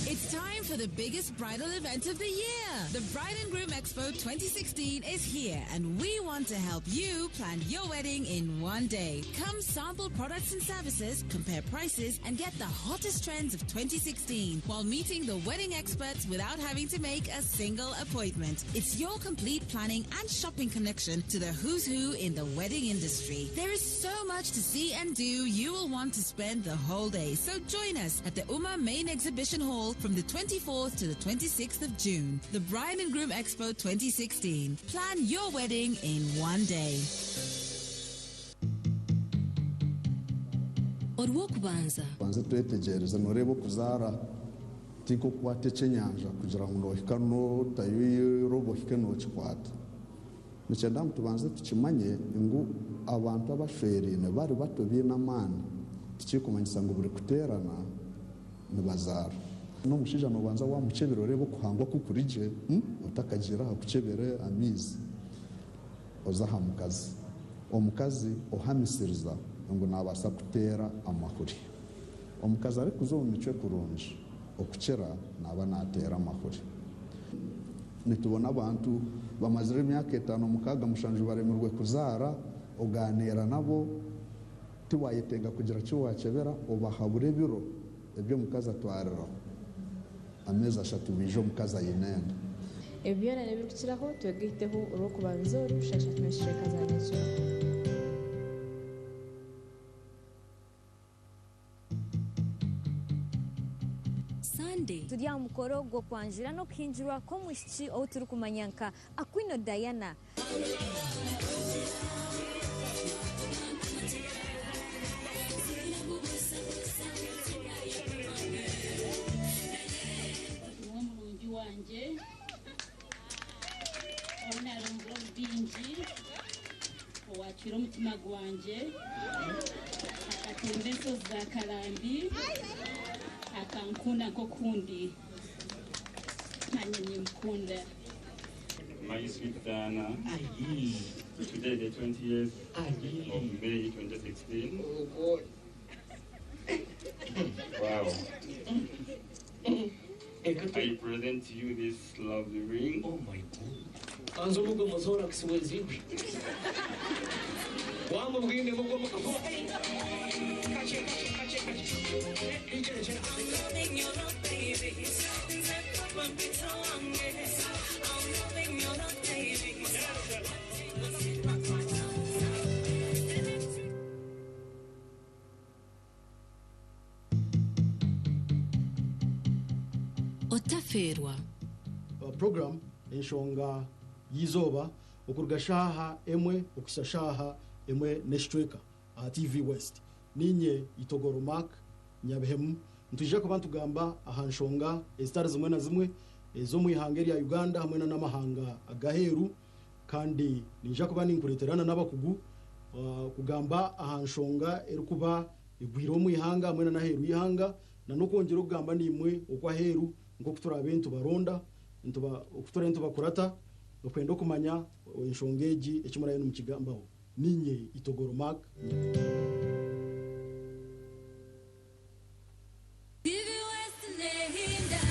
It's time for the biggest bridal event of the year. The Bride and Groom Expo 2016 is here, and we want to help you plan your wedding in one day. Come sample products and services, compare prices, and get the hottest trends of 2016 while meeting the wedding experts without having to make a single appointment. It's your complete planning and shopping connection to the who's who in the wedding industry. There is so much to see and do, you will want to spend the whole day. So join us at the UMA Main Exhibition Hall from the 24th to the 26th of June. The Bride and Groom Expo 2016. Plan your wedding in one day. Orw'okubanza. Banze twetegyereze noreeba okuzaara ti nk'okukwata ekyenyanja kugira ngu nohika notayo eirobo ohike nokikwata. Nikyenda ngu tubanze tukimanye ngu abantu abashweraine bari bato baine amaani tikikumanyisa ngu buri kuteerana nibazaara. N'omushaija nobanza wamukyebera oreebe okuhangwa ku kuri gye otakagiire aha kukyebera amaizi oze aha mukazi. Omukazi ohamisiriza ngu nabaasa kuteera amahuri. Omukazi arikuza omu micwe kurungi okukira naaba nateera amahuri. Nitubona abantu bamazire emyaka 5, 6, 7 baremirwe kuzaara, oganiira nabo tiwayetenga kugira ki wakyebera, obahabura ebiro eby'omukazi atwariraho ameezi 3 baija omukazi aine enda. Ebi byona n'ebirikukiraho twegaiteho Orw'okubanza oru shaaha ishatu n'ekicweka za nyekiro. Sunday. Turi aha mukoro gw'okwanjura n'okuhingirwa kw'omwishiki ou turikumanya nka Aquino Diana. Niwe murungi wangye ou naarungire omu bingi, owaacwire omutima gwangye, akatemba enshozi za Karambi, akankunda nk'oku ndi, naanye nimukunda. My sweet Diana, today the 20th of May 2016. Oh God. Wow. I present to you this lovely ring. Oh my God. Kanzo mugo mozora kisiwezibwe. Wamubwine mugo mugo. Kache kache kache kache. Ichere chere. I'm loving your love, baby. I'm loving your love, baby. Otaferwa. Program enshonga y'izooba okuruga shaaha 1 okuhitsya shaaha 1 n'ekicweka aha TV West. Ninye Itogoro Mark Nyabihemu nitwija kuba ntugamba aha nshonga ezitari zimwe na zimwe ez'omu ihanga erya Uganda hamwe n'amahanga agaheeru, kandi ninja kuba ninkureeterana n'abakugu kugamba aha nshonga erikuba egwire omu ihanga hamwe n'aheeru y'ihanga, na n'okwongyera okugamba nimwe okw'aheeru nk'oku turabe nitubaronda, oku turabe nitubakurata okwenda okumanya enshonga egi eki murabe nimukigambaho. Ninye Itogoro Mark. TV West Nehinda.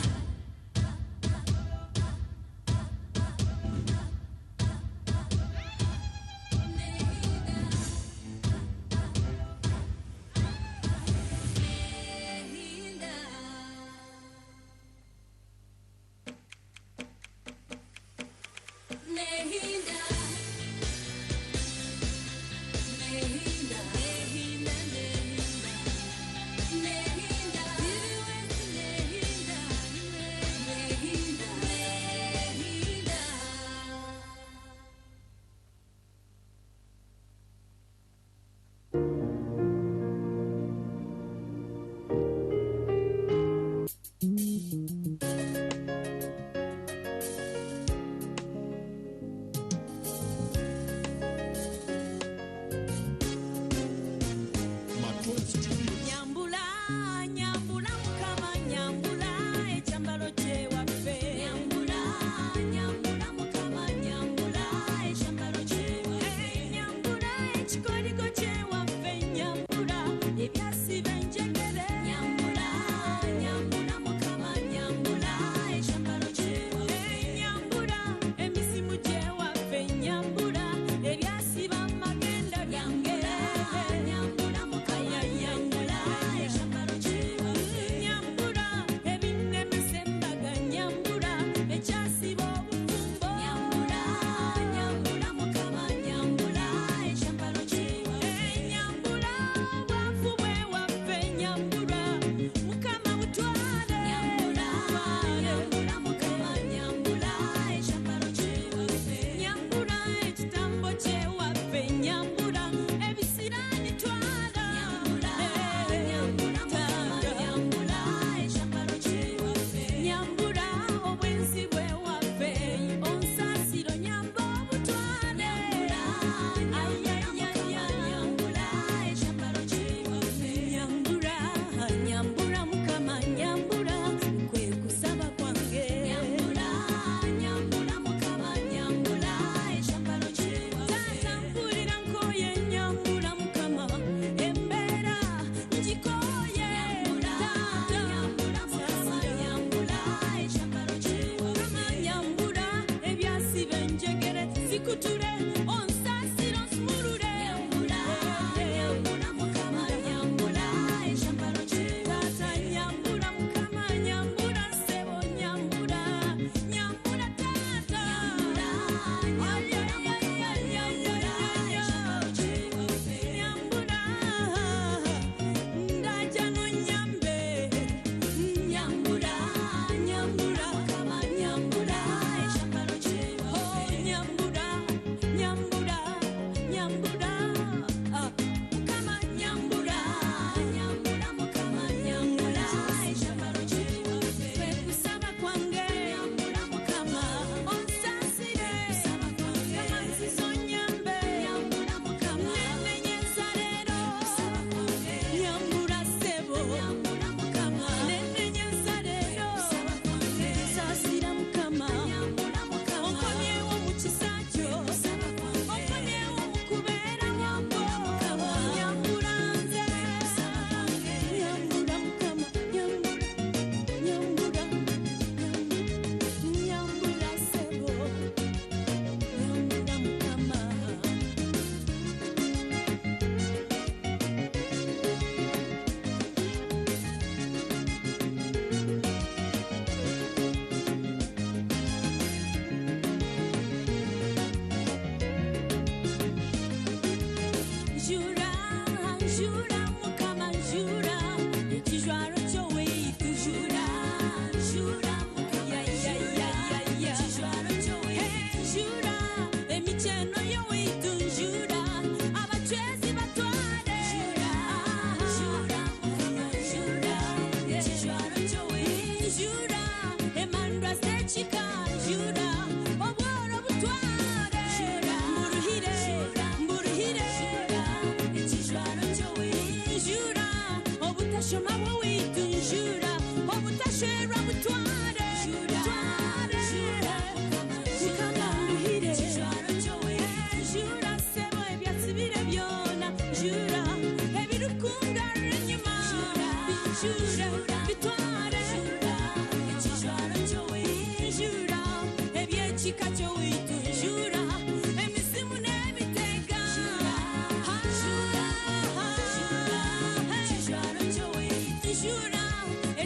Nehinda. Nehinda. Nehinda.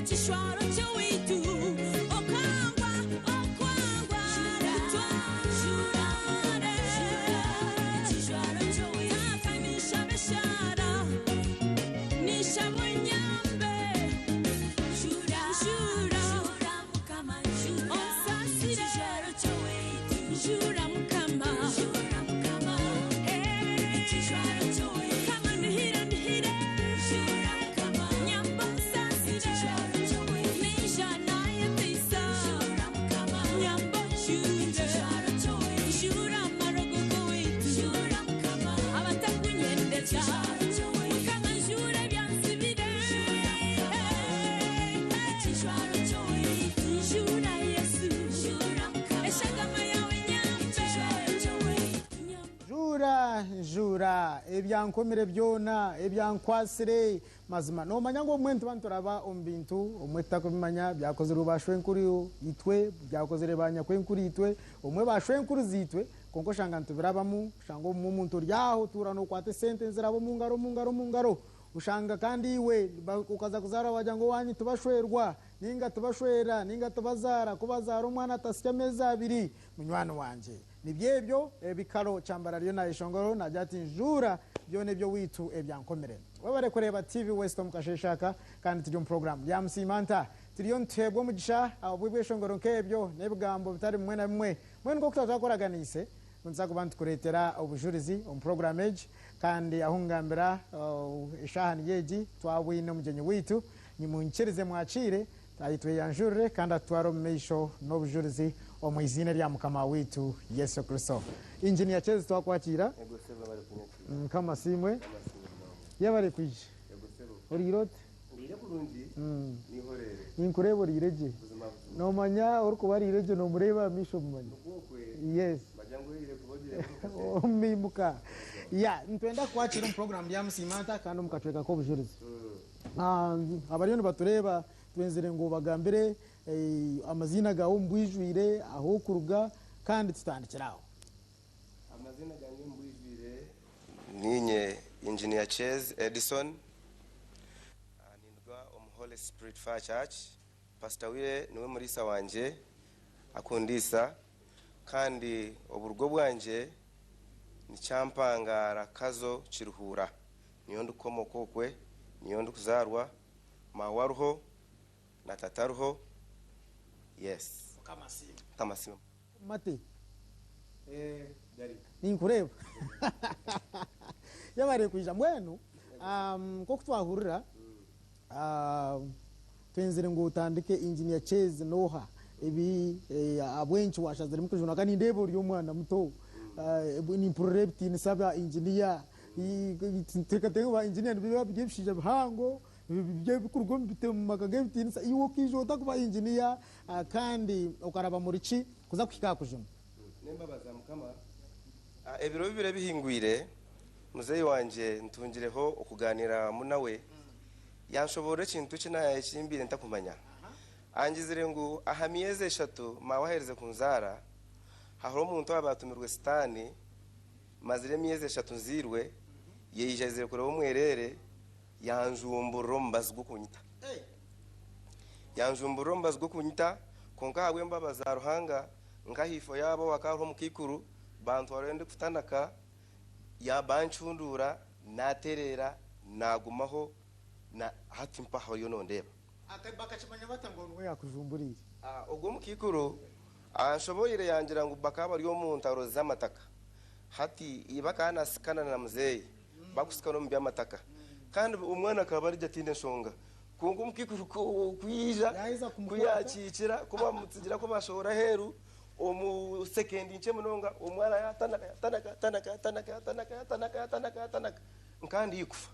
Ekishwaro ky'owaitu okangwa okwangwa kutware ekijwaro ky'owaitu tata ninshaba eshara ninshaba onyambe jura jura mukama jura onsasire ekijwaro ky'owaitu jura mukama jura mukama ekijwaro ky'owaitu kama nihire nihire jura mukama nyamba onsasire ekijwaro ky'owaitu ninjana yeteisa jura mukama nyamba jura ekijwaro ky'owaitu jura amarogo g'owaitu jura mukama abatakunyendeza mukama jura ebyansibire ekijwaro ky'owaitu jura yesu jura mukama eshagama yawe nyambe ekijwaro ky'owaitu Jura njura ebyankomire byona ebyankwasire mazima nomanya ngu omwe nituba nituraba omu bintu omwe tutakubimanya byakozirwe bashwenkuru itwe byakozire banyakwenkuru itwe omwe bashwenkuru zitwe konka oshanga nitubirabamu oshanga omwe omuntu ori aho otuura nokwata esente nziraba omu ngaro omu ngaro omu ngaro ushanga kandi iwe ukaza kuzaara wagira ngu owanyu tibashwerwa ninga tibashwera ninga tibazaara kubazaara omwana atasya amezi abiri munywani wanje nibyo ebyo ebikaro kyambara ryo nayeshongoro nagira ati njura byona ebyo witu ebyankomere webare kureba TV West omu kasheshaka kandi turi omu program ya Musimanta turiyo nituheebwa omugisha obwe bweshongoro nk'ebyo n'ebigambo bitari bimwe na bimwe mbwenu nk'oku twatwakoraganiise nituza kuba nitukureetera obujurizi omu program egi kandi ahu ngambira eshaaha niyo egi twabwine omugyenyi witu nimunkirize mwakiire ayitweyanjurire kandi atutware omu maisho n'obujurizi omu iziina rya mukama witu Yesu Kristo. Injinia Chezi twakwakira mukama asiimwe yabare kwija oriire oti Ndiire bulungi nihorere. Ninkureeba oriire gye Buzima buzima. nomanya orikuba ariire gye nomureeba aha maisho omumanya. Yes. Bagira ngu oire kuba ogire omumimuka ya nitwenda kukwakira omu program ya Musimanta kandi omu kacweka k'obujurizi. Abariyo nibatureeba twenzire ngu bagambire amaziina gawe omu bwijwire ahu okuruga kandi tutandikire aho. Amazina gange omu bwijwire ninye Engineer Chase Edison. Nindwa omu Holy Spirit Fire Church. Pastor Wire niwe muriisa wangye akundiisa kandi oburugo bwangye ni Kyampangara Kazo Kiruhura. Niyo ndikukomoka okwe, niyo ndikuzaarwa, maawe ariho na tata ariho. Yes. Mukama asiimwe. Mukama asiimwe. Mate. Ninkureeba. Yabare kwija mbwenu nk'oku twahurira twenzire ngu otandike Engineer Chase noha ebi abwenki washaziremu kujuna kandi nindeeba ori omwana muto nimpurira ebitiinisa bya engineer nteekateeka ngu ba engineer nibiba biri ebishaija bihango bikuruga omu maka g'ebitiinisa iwe okaija ota kuba engineer kandi okaraba muri ki kuza kuhika aha kujuna? N'embabazi za Mukama. Ebiro bibiri ebihingwire muzeeyi wangye ntungireho okugaaniira wamu nawe yanshoboorora ekintu eki eki mbaire ntakumanya. Angizire ngu aha myezi 3 maawe aherize kunzaara hariho omuntu owaabaire atumirwe sitaani mazire emyezi 3 nziirwe yaija aizire kureba omwereere yanjumburira omubazi gw'okunyita. Yanjumburira omubazi gw'okunyita konka ahabw'embabazi za Ruhanga nkahaifo yaabo hakaba hariho omukaikuru bantwarayo ndikutanaka bancunduura natereera nagumaho na hati mpaho oriyo nondeeba. Bakakimanya bata ngu niwe yakujumburiire? Ogwo omukaikuru anshoboire yangira ngu bakaba bari omu ntaro z'amataka hati bakaba nasikana na muzeeyi bakusikana omu by'amataka kandi omwana akaba ari ataine enshonga konka omukaikuru kwija kuyakiikira kubamutsigira kubashohora aheeru omu sekendi nkye munonga omwana yatanaka yatanaka yatanaka yatanaka yatanaka yatanaka yatanaka yatanaka nkandi ikufa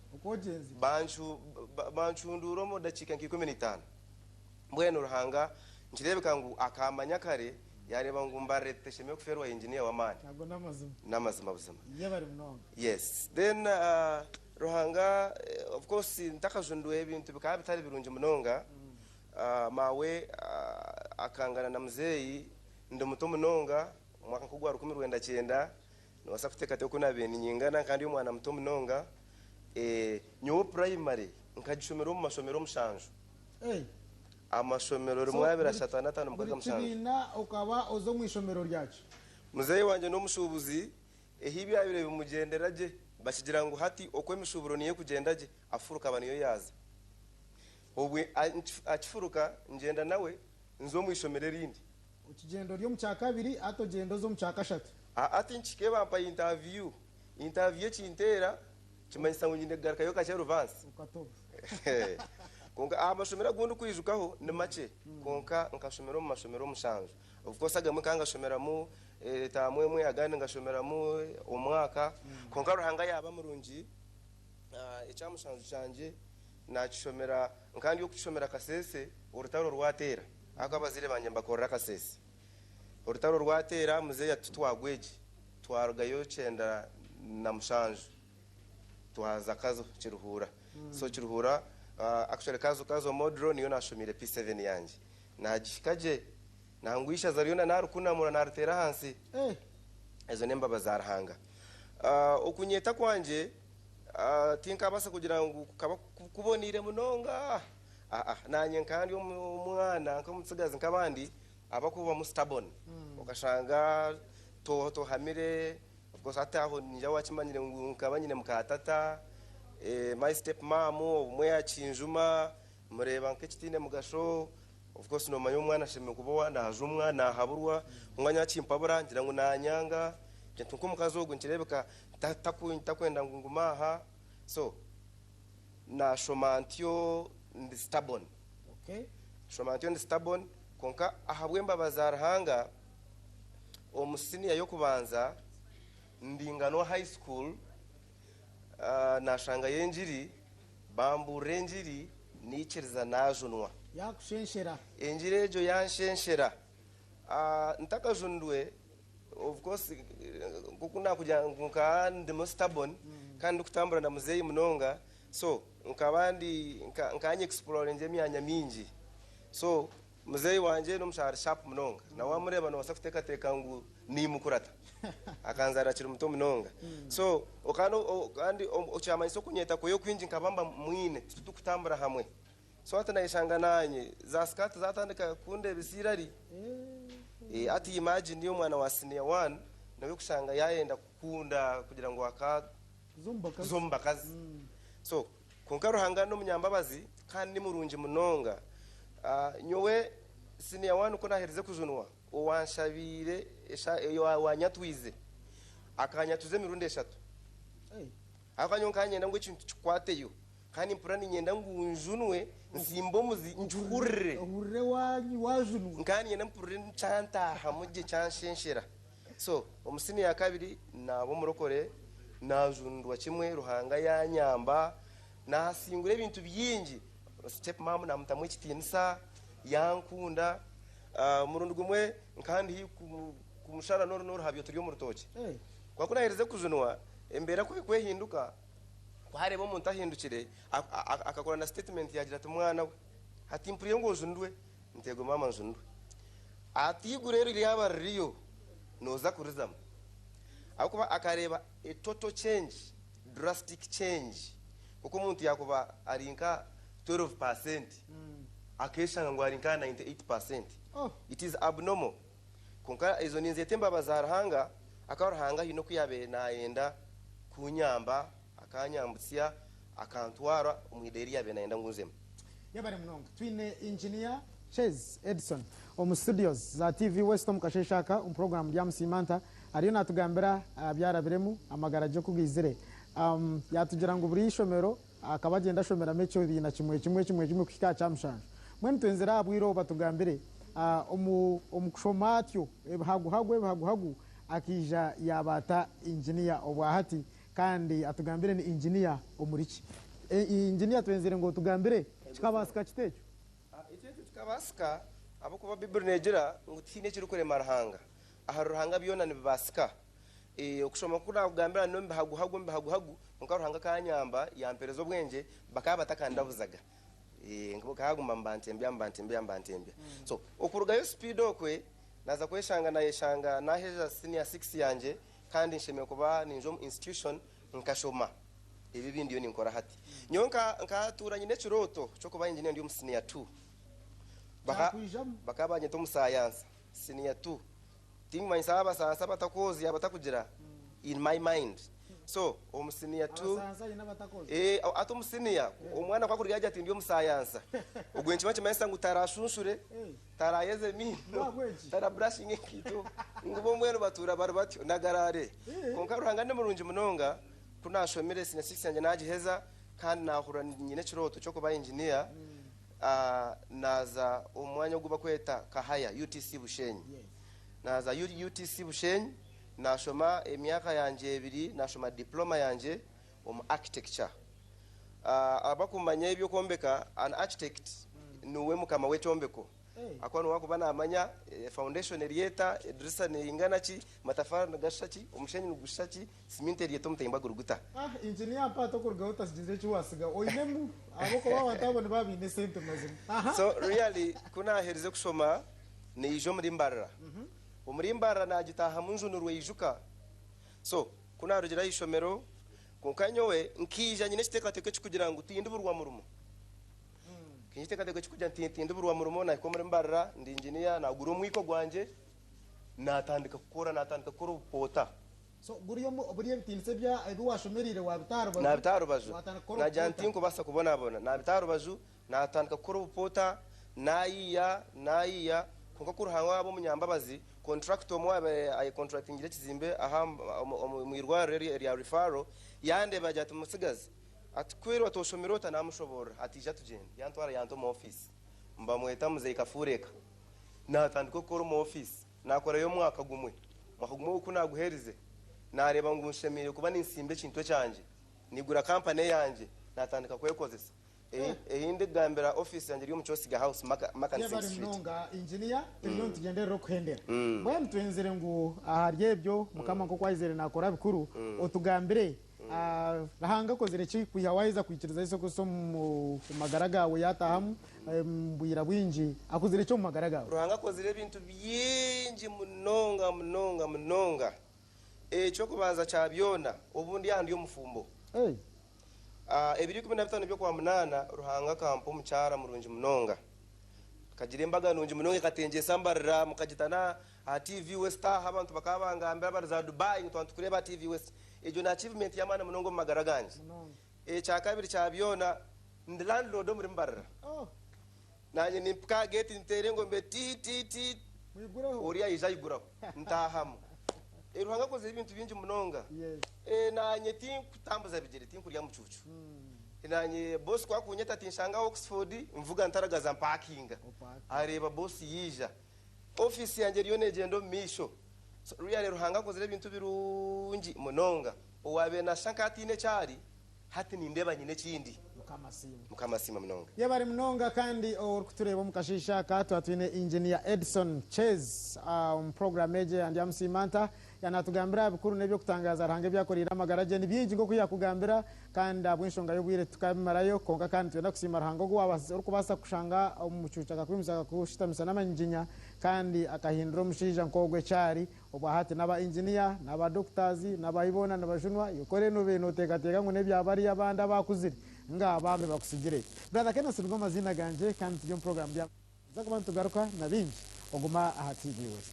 bancundura omu dakiika nka 15. Mbwenu Ruhanga nkireebeka ngu akamanya kare yareeba ngu mbarire tuteshemeye kuferwa engineer w'amaani. Ago n'amazima. N'amazima buzima. Yebare munonga. Yes. Then Ruhanga of course ntakajunduwe ebintu bikaba bitari birungi munonga. Maawe akangana na muzeeyi ndi muto munonga omwaka nk'ogwa 1990 nobaasa kuteekateeka oku naabaire ninyingana kandi omwana muto munonga. Nyowe primary nkagishomera omu mashomero 7. Amashomero rimwe, abiri, ashatu, ana, ataano, mukaaga, Buri mushanju. kibiina okaba oza omu ishomero ryakyo? Muzeeyi wangye n'omushuubuzi, ehi byabaire bimugyendera gye, bakigira ngu hati oku emishuuburo niyo ekugyenda gye, afuruka aba niyo yaaza. Obwe akifuruka ngyenda nawe nza omu ishomero erindi. Okigyenda ori omu kyakabiri, hati ogyenda oza omu kyakashatu. Hati nkihika bampa intaviyu. Intaviyu ekinteera kimanyisa ngu nyine kugarukayo kakye ruvansi. Okatoba. Kwonka aha mashomero agu ndikwijukaho ni makye, kwonka nkashomera omu mashomero mushanju. Of course agamwe nkaba ngashomeramu etaamu emwe, agandi ngashomeramu omwaka. Kwonka Ruhanga yaaba murungi, ekya mushanju kyangye naakishomera, nkaba ndi ow'okukishomera Kasese orutaro rwateera, ahakuba abazaire bangye nibakorera Kasese. Orutaro rwateera, muzeeyi ati titwagwa egi, twarugayo 97. Twaza Kazo Kiruhura. So Kiruhura actually Kazo Kazo Modro niyo nashomiire P7 yangye. Nagihika gye. Nangwa eishaza ryona narikunamura nariteera ahansi. Ezo n'embabazi za Ruhanga. Okunyeeta kwangye tinkabaasa kugira ngu kukaba kuboneire munonga. Aa nanye nkaba ndi omwana nk'omutsigazi nk'abandi abakubamu stubborn. Okashanga tohamire. Of course hati aho niinyija wakimanyire ngu nkaba nyine muka tata, my step mum obumwe akinjuma, mureeba nk'ekitaine mugasho, of course nomanya omwana ashemereire kuba owa najumwa, nahaburwa, omwanya akimpabura ngira ngu nanyanga, ngira nti nk'omukazi ogu nikireebeka takwenda ngu ngume aha, so nashoma ntyo ndi stubborn, nashoma ntyo ndi stubborn kwonka ahabw'embabazi za Ruhanga, Omu siniya y'okubanza Ndinganwa High School nashangayo engiri, bambuurira engiri naikiriza najunwa. Yakushenshera. Engiri egyo yanshenshera. Ntakajunirwe of course nk'oku nakugira ngu nkaba ndimu stubborn kandi ndikutambura na muzeeyi munonga so nkaba ndi nkaba nyexploringa emyanya mingi so Muzeeyi wangye n'omushaija ari sharp munonga. Na wamureeba nobaasa kuteekateeka ngu niimukurata. Akanzaara akiri muto munonga. So kandi kandi kyamanyisa okunyeeta kwe okwingi nkaba mba mwine titurikutambura hamwe. So hati nayeshanga naanye za sikaati zatandika kundeebesa eirari. Hati imagine omwana wa senior one nawe kushanga yayenda kukunda kugira ngu aka kuza omu bakazi. So Kwonka Ruhanga n'omunyambabazi kandi ni murungi munonga. Nyowe siniya wani ku naaherize kujunwa, owanshabiire owaanyatwize akanyatuza emirundi eshatu. Ahabw'okuba nyowe nkaba niinyenda ngu ekintu kikwateyo kandi mpurira niinyenda ngu njunwe ntsimbe omuzi ngihurire. Ohurire waajunwa. Nkaba niinyenda mpurire kyantaahamu gye kyanshenshera. So omu siniya ya kabiri naaba omurokore, naajundwa kimwe, Ruhanga yaanyamba, naasingura ebintu bingi. Step mum naamutamu ekitiinisa, yankunda. Omurundi gumwe nkaba ndi haihi kumushara n'oruhabyo turi omu rutookye. Kwonka ku naaherize kujunwa, embeera ku erikwehinduka, ku haareeba omuntu ahindukire, akakora na statement yaagira ati, Mwana we, hati mpuriire ngu ojunirwe. Nti eego maama njunirwe. Ati eiguru eri ryaba ririyo nooza kurizamu ahabw'okuba akareeba a total change, drastic change nk'oku omuntu yaakuba ari nka 12% akeeshanga ngu ari nka 98%. It is abnormal. Kwonka ezo ninzeeta embabazi za Ruhanga ahakuba Ruhanga haine oku yaabaire naayenda kunyamba akanyambutsya akantwara omu ida eri yaabaire naayenda ngu nzemu. Yebare munonga. Twine Engineer Chase Edson omu studios za TV West omu kasheeshe aka omu puroguraamu Ryamusiima Nta ariyo natugambira aha byarabiremu, amagara gye oku gaizire. Yatugira ngu buri ishomero akaba agyenda ashomeramu ekibiina kimwe kimwe kimwe kimwe kuhika aha kyamushanju. Mbwenu twenzire aha bwire obu batugambire omu omu kushoma atyo ebihaguhagu ebihaguhagu akaija yaaba ata engineer obwahati Kandi atugambire ni engineer omuri ki? Engineer twenzire ngu otugambire kikabaasika kita ekyo? Ekyo ekyo kikabaasika ahabw'okuba Baiburi neegira ngu tihaine ekirikurema Ruhanga. Ahari Ruhanga byona nibibaasika. Okushoma ku naakugambira n'omu bihaguhagu omu bihaguhagu, kwonka Ruhanga akanyamba yampeereza obwengye bakaba batakandabuzaga. Bakaguma nibantembya nibantembya nibantembya. So okurugayo sipiidi okwe naaza kweshanga naayeshanga naaheza siniya sikisi yangye. Kandi nshemereire kuba ninza omu institution nkashoma ebi ebi ndiyo ninkora hati. Nyowe nka nkatuura nyine ekirooto ky'okuba engineer ndi omu senior two. Kyakwijamu. Bakaba banyeta omusayansa senior 2 Tingumanyisa abasansa abatakwozya abatakugira in my mind. So omu senior 2 Abasansa aine abatakwozya. Eh, ati omu senior omwana ku akurya agira ati ndi omusayansa. Ogwe nikiba nikimanyisa ngu tarashunshure, tarayeze emiino, taraburashinga enkaito, ngu bo mbwenu batuura bari batyo nagarare. Kwonka Ruhanga ni murungi munonga, ku nashomire senior six yangye nagiheza kandi nahurira nyine ekirooto ky'okuba engineer, Naaza omu mwanya ogu barikweta Kahaya, UTC Bushenyi. Naaza UTC Bushenyi naashoma emyaka yangye ebiri, naashoma diploma yangye omu architecture. Abakumanya eby'okwombeka, an architect niwe mukama w'ekyombeko. Ahakuba niwe arikuba naamanya foundation eri eta, edirisa neingana ki, amatafaari nigashusha ki, omushenyi nigushusha ki, Siminti eri eta omutemba guri guta? Ah engineer mpa hati okurugaho otasigize eki wasiga oinemu ahabw'okuba abantu abo nibaba baine esente mazima. Aha. So really ku naaherize kushoma naija omuri Mbarara. Omuri Mbarara naagitaahamu njunurwe ijuka. So ku naarugire aha ishomero kwonka nyowe nkaija nyine ekiteekateeko ekirikugira ngu tindiburwa murimo. Nkaija ekiteekateeko ekirikugira nti tindiburwa murimo naahika omuri Mbarara ndi engineer naagura omwiko gwangye naatandika kukora naatandika kukora obupoota. So guri omu buri ebitiinisa ebya ebi washomereire wabita aha rubaju Naabita aha rubaju. watandika kukora Naagira obupoota. nti, Tinkubaasa kubonabona. Naabita aha rubaju, naatandika kukora obupoota, naayiiya, naayiiya, kwonka ku Ruhanga waaba omunyambabazi, kontrakita omwe owaabaire ayekonturatingire ekizimbe aha omu irwariro eri erya referral, yandeeba yaagira ati, Mutsigazi, ati ku eriwe toshomire ota? Naamushoboorora, ati ija tugyende. Yantwara yanta omu ofiisi. Nibamweta Muzeeyi Kafuureeka. Naatandika okukora omu ofiisi. Naakorayo omwaka gumwe. Omwaka gumwe ogwo ku naaguherize, naareeba ngu nshemereire kuba nintsimba ekintu ekyangye. Naigura kampani eyangye, naatandika kwekozesa. Ei ndikugambira ofiisi yangye eri omu Kyosiga House, Makansingh Yebare Street. munonga engineer, turiyo nitugyenderera okuhendera. Mbwenu twenzire ngu ahari ebyo Mukama nk'oku aizire naakora bikuru, otugambire Ruhanga akozire ki kwiha waheza kwikiriza Yesu Kristo omu magara gaawe yatahamu omu bwira bwingi akozire ki omu magara gaawe? Ruhanga akozire ebintu bingi munonga munonga munonga. Eky'okubanza kya byona, obu ndi aha ndi omufumbo. Ebiro 15 by'Okwamunaana, Ruhanga akampa omukyara murungi munonga. Tukagira embaga nungi munonga ekatengyesa mbarira mukagita na aha TV West aha abantu bakaba bangambira bari za Dubai ngu twaba nitukureeba aha TV West. Egyo ni achievement y'amaani munonga omu magara gangye. Ekyakabiri kya byona, ndi landlord omuri Mbarara. Naanye nimpika aha gate nteera engombe ti ti ti, oriya aija aiguraho ntaahamu. Ruhanga akozire ebintu bingi munonga. Naanye tinkutambuza bigyere, tinkurya mucuucu. Naanye boss ku akunyeta ati nshanga Oxford, nvuga ntaragaza mpakinga. Areeba boss yaija. Ofiisi yangye eriyo neegyenda omu maisho. So really Ruhanga akozire ebintu birungi munonga. Owaabaire naashusha nk'ataine eki ari, hati nindeeba nyine ekindi. Mukama asiimwe. Mukama asiimwe munonga. Yebare munonga kandi orikutureeba omu kasheeshe aka twaba twine Engineer Edson Chase omu program egi eya Ndyamusiima Nta. Yaanatugambira aha bikuru n'eby'okutangaaza Ruhanga ebi akoreire amagara gye. Ni bingi nk'oku yaakugambira kandi ahabw'enshonga y'obwire titukabimarayo kwonka kandi nitwenda kusiima Ruhanga ogu orikubaasa kushanga omu mucuucu akakwimutsya akakushutamisa n'amanyiginya kandi akahindura omushaija nk'ogwo eki ari obwahati. N'aba engineer, n'aba doctors, n'abahi boona nibajunwa. Iwe kora enobe noteekateeka ngu n'ebya bariya abandi abaakuzire nga bambi bakusigire. Brother Kenneth nigo maziina gangye kandi turi omu program Nituza kuba nitugaruka na bingi oguma aha TV West.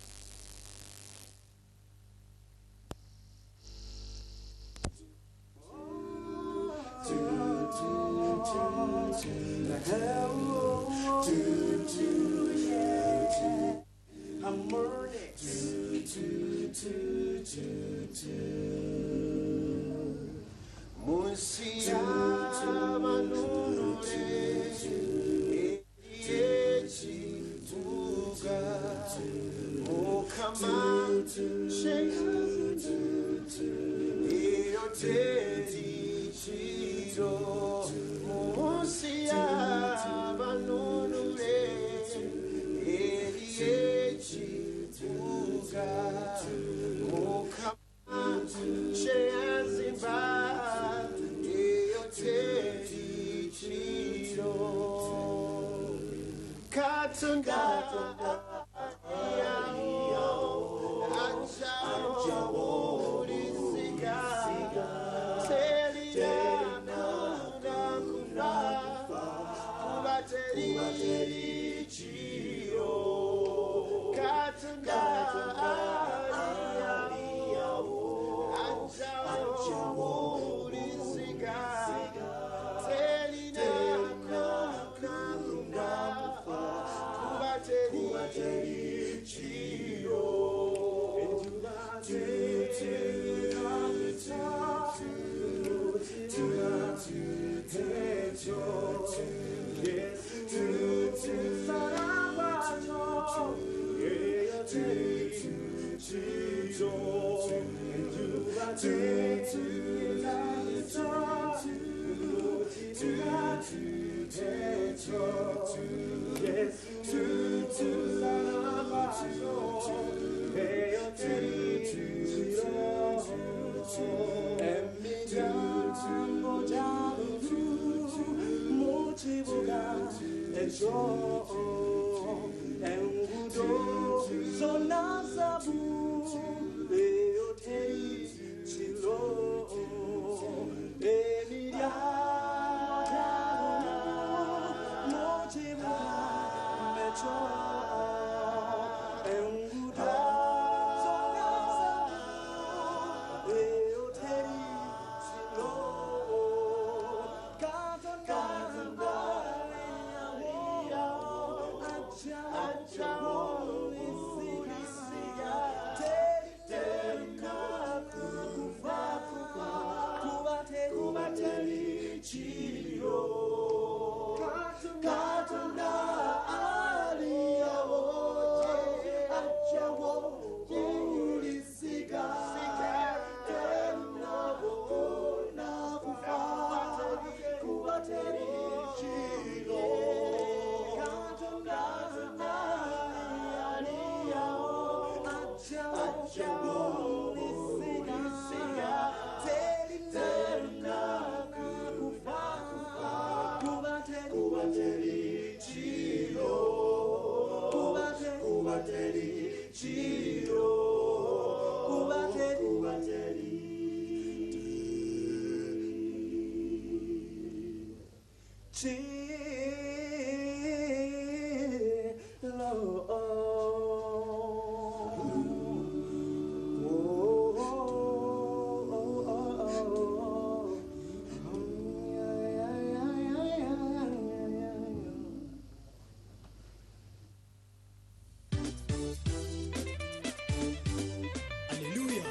Haleluya,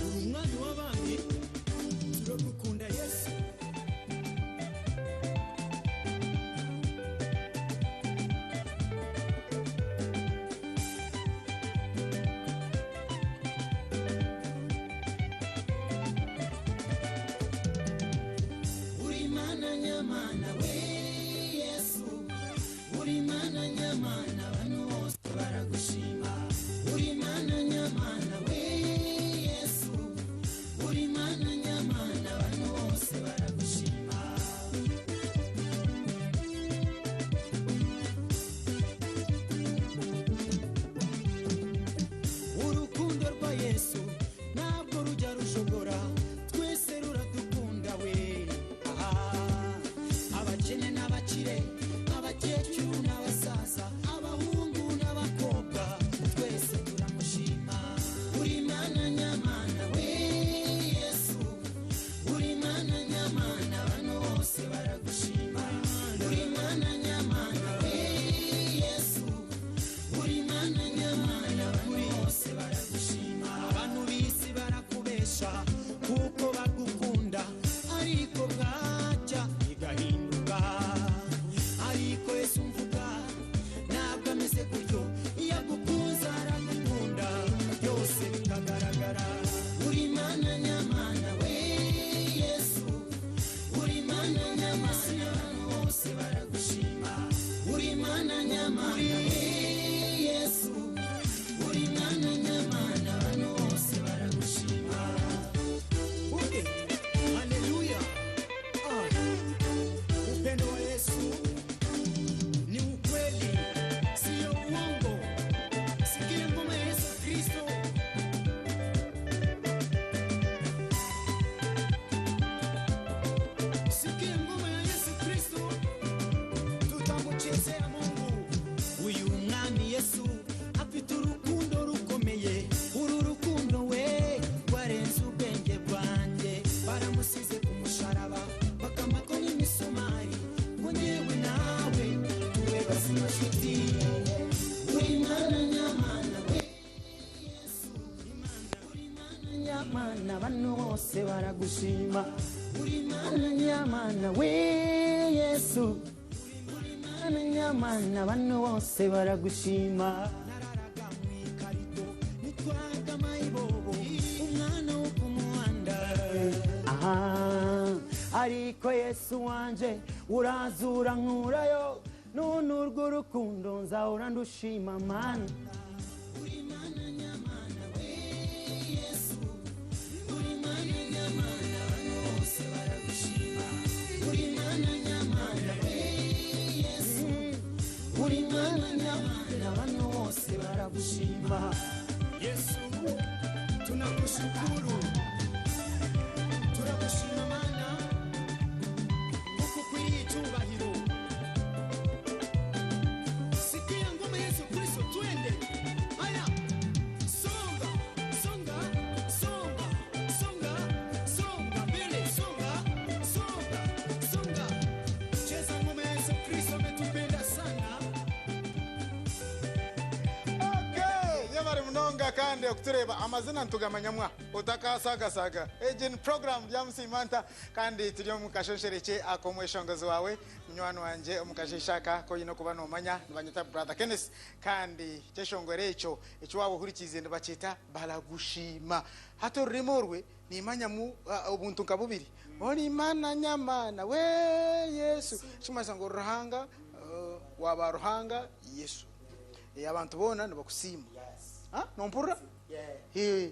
uri umwami w'abami, turagukunda Yesu. Uri mana nyamana we Yesu, uri mana nyamana abantu bose baragushima. Uri mana nyamana we Yesu, uri mana nyamana abantu bose baragushima. Urukundo rwa Yesu ntabwo rujya rushobora, twese ruradukunda we. Aha, abakene n'abakire, abakecuru n'abasaza, abahungu n'abakobwa, twese turamushima. Uri mana nyamana we Yesu, uri mana nyamana abantu bose baragushima. Uri mana nyamana we Yesu, uri mana nyamana abantu bose baragushima. Abantu b'isi barakubesha kuko bagukunda, ariko bwacya bigahinduka. Ariko Yesu mvuga ntabwo ameze gutyo, iyo agukunze aragukunda byose bikagaragara. Uri mana nyamana we Yesu, uri mana nyamana abantu bose baragushima. Uri mana nyamana we Yesu, uri mana nyamana abantu bose baragushima. Okay. Haleluya. Ah. Upendo wa Yesu ni ukweli, siyo uongo. Sikia ngoma ya Yesu Kristo. Sikia ngoma ya Yesu Kristo, tutamuchezea Mungu. Uyu mwami Yesu afite urukundo rukomeye, uru rukundo we rwarenze ubwenge bwanjye. Baramusize ku musharaba bakamako n'imisumari, ngo njyewe nawe tube bazima nshuti. Uri mana nyamana we Yesu, uri mana nyamana abantu bose baragushima. Uri mana nyamana we Yesu, uri mana nyamana. Nyamana bano bose baragushima. Nitwaga mayibobo umwana wo ku muhanda. Aha, ariko Yesu wanje urazura nkurayo, none urwo rukundo nzahora ndushima Mana. Uri Mana nyamana we Yesu, uri Mana nyamana abantu bose baragushima. Uri Mana nyamana we Yesu, uri Mana nyamana abantu bose baragushima. Yesu, tunakushukuru, turagushima Mana kuko ukwiriye icyubahiro. Sikia ngoma Yesu Kristo, twende haya, songa songa songa songa songa mbele, songa songa songa, cheza ngoma Yesu Kristo, ametupenda sana. Okay, yebare munonga kandi okutureba amazina ntugamanyamwa utakasagasaga. Egi ni program ya Musimanta kandi turi omu kashonshereke ak'omweshongozi wawe munywani wanje omu kasheshaka koyine okuba nomanya nibanyeta Brother Kenneth, kandi kyeshongoro ekyo ekiwaba ohurikiize nibakyeta baragushima. Hati orurimi orwe nimanyamu obuntu nka bubiri, ori Mana nyamana we Yesu, kimanyisa ngu Ruhanga waba Ruhanga Yesu. Abantu boona nibakusiima. Ah, nompurira?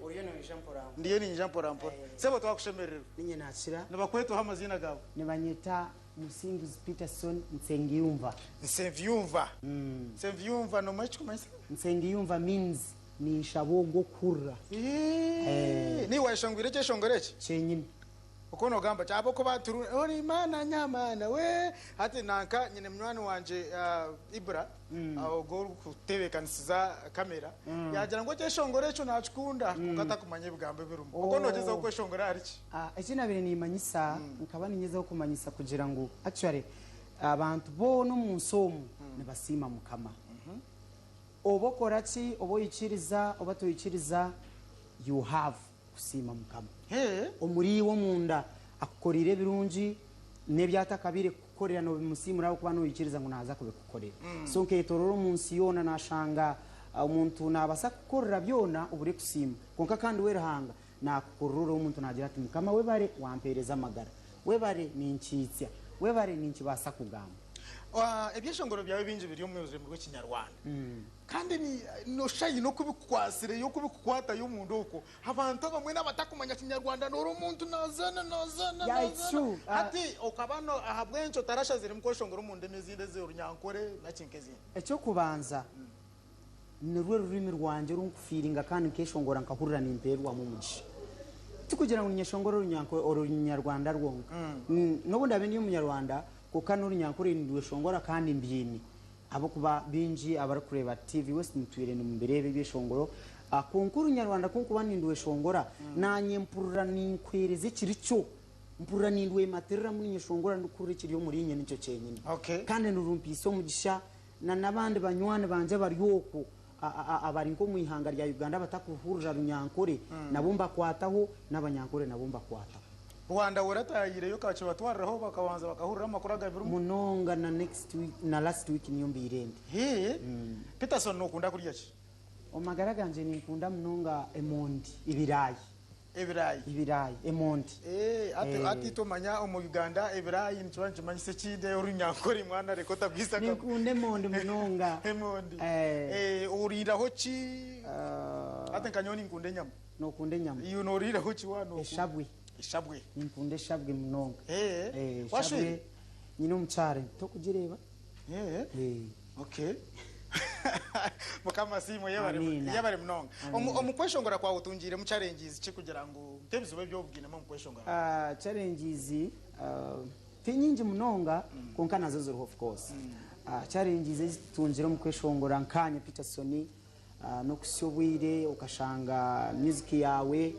Oriyo noija mpora. Ndiyo ninja mpora mpora. Sebo, twakushemererwa. Ninye nakira. Nibakwetwaho amazina gawe? Nibanyeta Musinguzi Peterson Nsengiyumva. Nsengiyumva. Nsengiyumva nomanya ekikumanyisa? Nsengiyumva means ninshaba ogw'okuhurira. Niwe wayeshongwire ekyeshongoro eki? Kyenyine. Uko nogamba kyabo ko baturu ori Mana nyamana we, hati nanka nyine munywani wanje Ibra aho kutebekanisiza kamera yagira ngo ekyeshongoro ekyo nakikunda konka takumanya ebigambo ebirimu. Uko nogezaho kweshongora hari ki? Ah, eki nabire nimanyisa, nkaba ninyezaho kumanyisa kugira ngu actually abantu boona omu nsi omu nibasiima Mukama. Oba okora ki, oba oyikiriza oba toyikiriza, you have kusiima Mukama. Omuri iwe omunda akukorire ebirungi n'ebyatakabire kukukorera nobimusiimura ahabw'okuba noyikiriza ngu naaza kubikukorera. So nketorora omu nsi yoona nashanga omuntu naabasa kukukorera byona obure kusiima, konka kandi we Ruhanga nakukorera omuntu nagira ati Mukama webare wampereza amagara, webare ninkiitsya, webare ninkibaasa kugamba. Ebyeshongoro byawe bingi biri omu rurimi rw'Ekinyarwanda kandi noshayi n'okubikukwasire yokubikukwata y'omundu okwo abantu abamwe n'abatakumanya Kinyarwanda nora omuntu nazana nazana Yeah, it's nazana. true. Hati okaba no ahabw'enkyo otarashazire mukweshongora omu ndimi ezindi ez'orunyankore nakinka ezindi? Ekyokubanza nirwo rurimi rwangye runkufiiringa kandi nkeshongora nkahurira nimperwamu omugisha. Tikugira ngu ninyeshongora orunyarwanda rwonka. N'obu ndabe ndi omunyarwanda, konka n'orunyankore nindweshongora kandi mbyine, ahabwokuba bingi abarikureeba TV West mutwire nimubireeba ebyeshongoro. Konka orunyarwanda kunkuba nindweshongora nanye mpurira ninkwereza ekiri kyo, mpurira nindwematiriramu ninyeshongora ndikuhurira ekiri omuri inye nikyo kyenyine. Kandi nirumpiisa omugisha na n'abandi banywani bangye bari okwo abari nk'omu ihanga rya Uganda batakuhurira runyankore, nabo mbakwataho, n'abanyankore nabo mbakwataho. Rwanda weratayireyo kakibatwariraho bakabanza bakahurira amakuru agabirimu? Munonga, na next week na last week niyo mbiire ndi. Peterson, nokunda kurya ki? Omagara ganje ninkunda munonga emondi, ibirayi. Ebirayi? Ibirayi, emondi. Ati tumanya omu Uganda ebirayi nikiba nikimanyisa ekindi, orunyankore mwana reka otabwisa. Ninkunda emondi munonga. Emondi. Oriraho ki? Ati nkanyowe ninkunda enyama. Nokunda enyama? Iyo noriraho ki wano? Eshabwe. Eshabwe. Ninkunda eshabwe munonga. Washwire? Eshabwe nyine omukyara tokugireeba. Okay. Mukama siimwe, yebare. Amiina. Yebare munonga. Amiina. Omu kweshongora kwawe otungiremu challenges ki kugira ngu nk'ebizibu eby'obuginemu omu kweshongora? Challenges ti nyingi munonga, konka nazo ziriho of course. Challenges ezitungire omu kweshongora nkanye Peterson, n'okusya obwire okashanga music yawe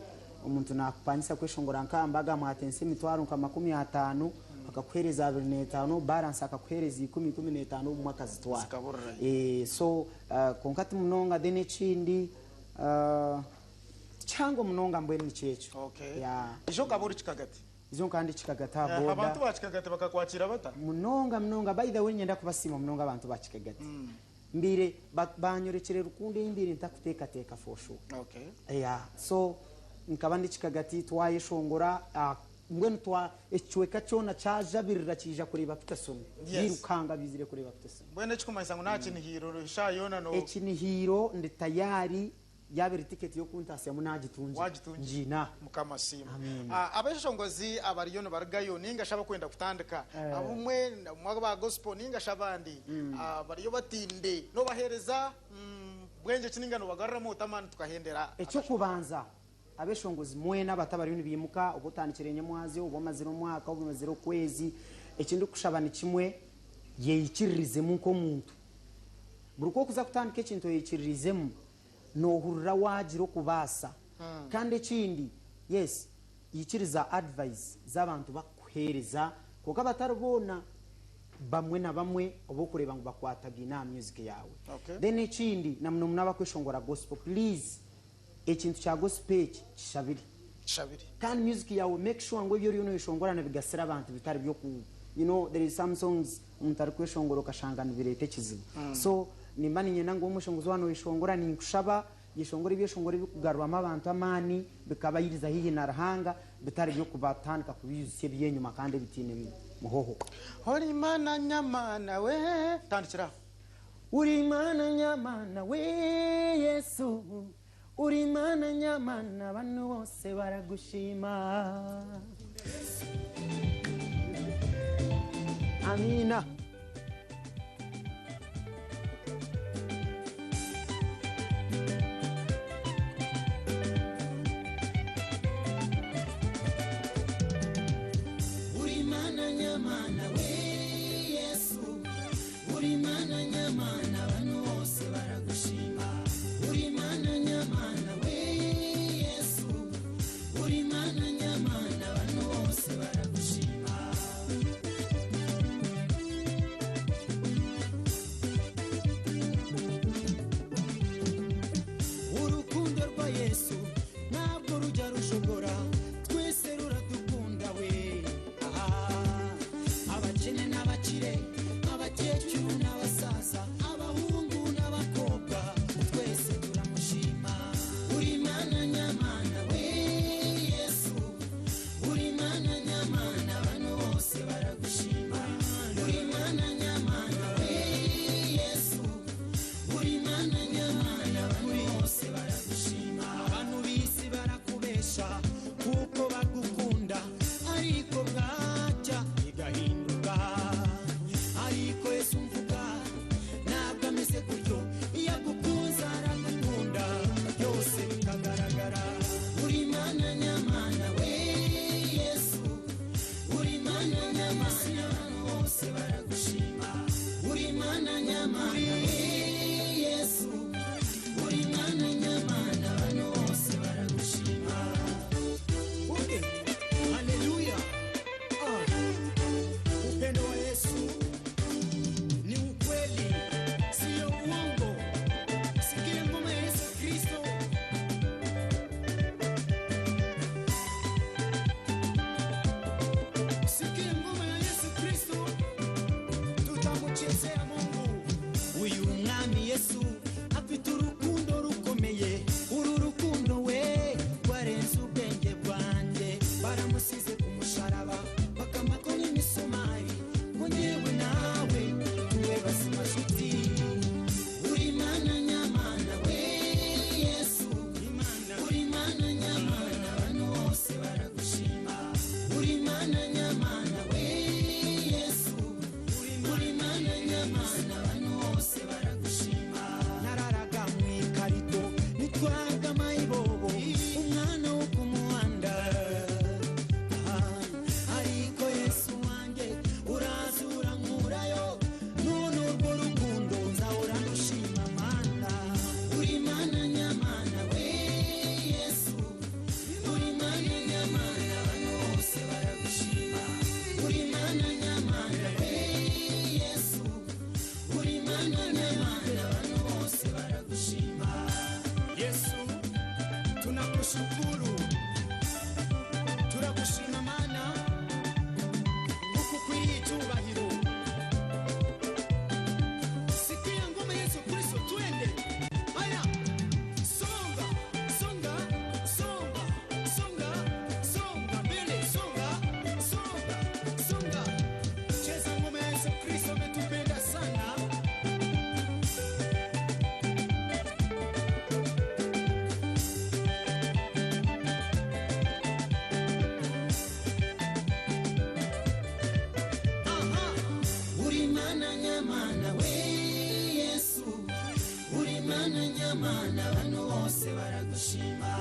omuntu nakupangisa kweshongora nkambaga mwatensa emitwaro nka 50, akakuhereza 25, balance akakuhereza 10, 15, obumwe akazitwara. Zikaburira. So konka ti munonga. Then ekindi kihango munonga mbwenu nikyekyo. Ijo okaba ori kikagati? Izo nkandi Kikagati aha boda. Abantu ba Kikagati bakakwakira bata? Munonga munonga. By the way niinyenda kubasiima munonga abantu ba Kikagati. Mbaire banyorekire rukundo ei mbaire ntakuteekateeka for sure. Okay. Yeah. So nkaba ndi Kikagati twayeshongora mbwenu twa ekicweka kyona kyajabirira kiija kureeba Peterson. Yes. Birukanga biizire kureeba Peterson. Mbwenu ekikumanyisa ngu naha kinihiiro eshaaha yoona no. Ekinihiiro ndi tayari Yaaba eri tiketi y'okuntaasyamu naagitungire. Waagitungire. Ngiine. Mukama asiimwe. Amiina. Ah, Abeshongozi abariyo nibarugayo ninga shi abakwenda kutandika Eh. abumwe abumwe aba gospel ninga shi abandi ah, bariyo batinde nobahereza bwengye ki ninga nobagaruramu ota amaani tukahendera Eky'okubanza, abeshongozi mwena abato abariyo nibiimuka, oba otandikire nyamwazyo, oba omazire omwaka, oba omazire okwezi, eki ndikushaba ni kimwe, yeyikiririzemu nk'omuntu. Buri ku orikuza kutandika ekintu oyeyikiririizemu, Noohurira waagira okubaasa. Kandi ekindi, yes, ikiriza advice z'abantu bakukuheereza kwonka batari boona, bamwe na bamwe obu orikureeba ngu bakwatagaine aha music yaawe. Then ekindi, na muno muno abakweshongora gospel, please ekintu kya gospel eki kishabire. Kishabire. Kandi music yaawe make sure ngu ebi oriyo nooyeshongora nibigasira abantu bitari by'oku, you know there is some songs omuntu arikweshongora okashanga nibireeta ekizibu. So Nimba niinyenda ngu omweshongozi waaba nooyeshongora, ninkushaba yeshongore ebyeshongoro ebirikugaruramu abantu amaani, bikabairiza haihi na Ruhanga, bitari by'okubatandika kubiijutsya eby'enyima kandi ebitaine muhoho. Ori Mana nyamana we, tandikira aho. Uri Mana nyamana we Yesu, uri Mana nyamana abantu bose baragushima. Amiina. Uri Mana nyamana we Yesu, uri Mana nyamana abantu bose baragushima. Uri Mana nyamana we Yesu, uri Mana nyamana abantu bose baragushima. Mana nyamana abantu bose baragushima.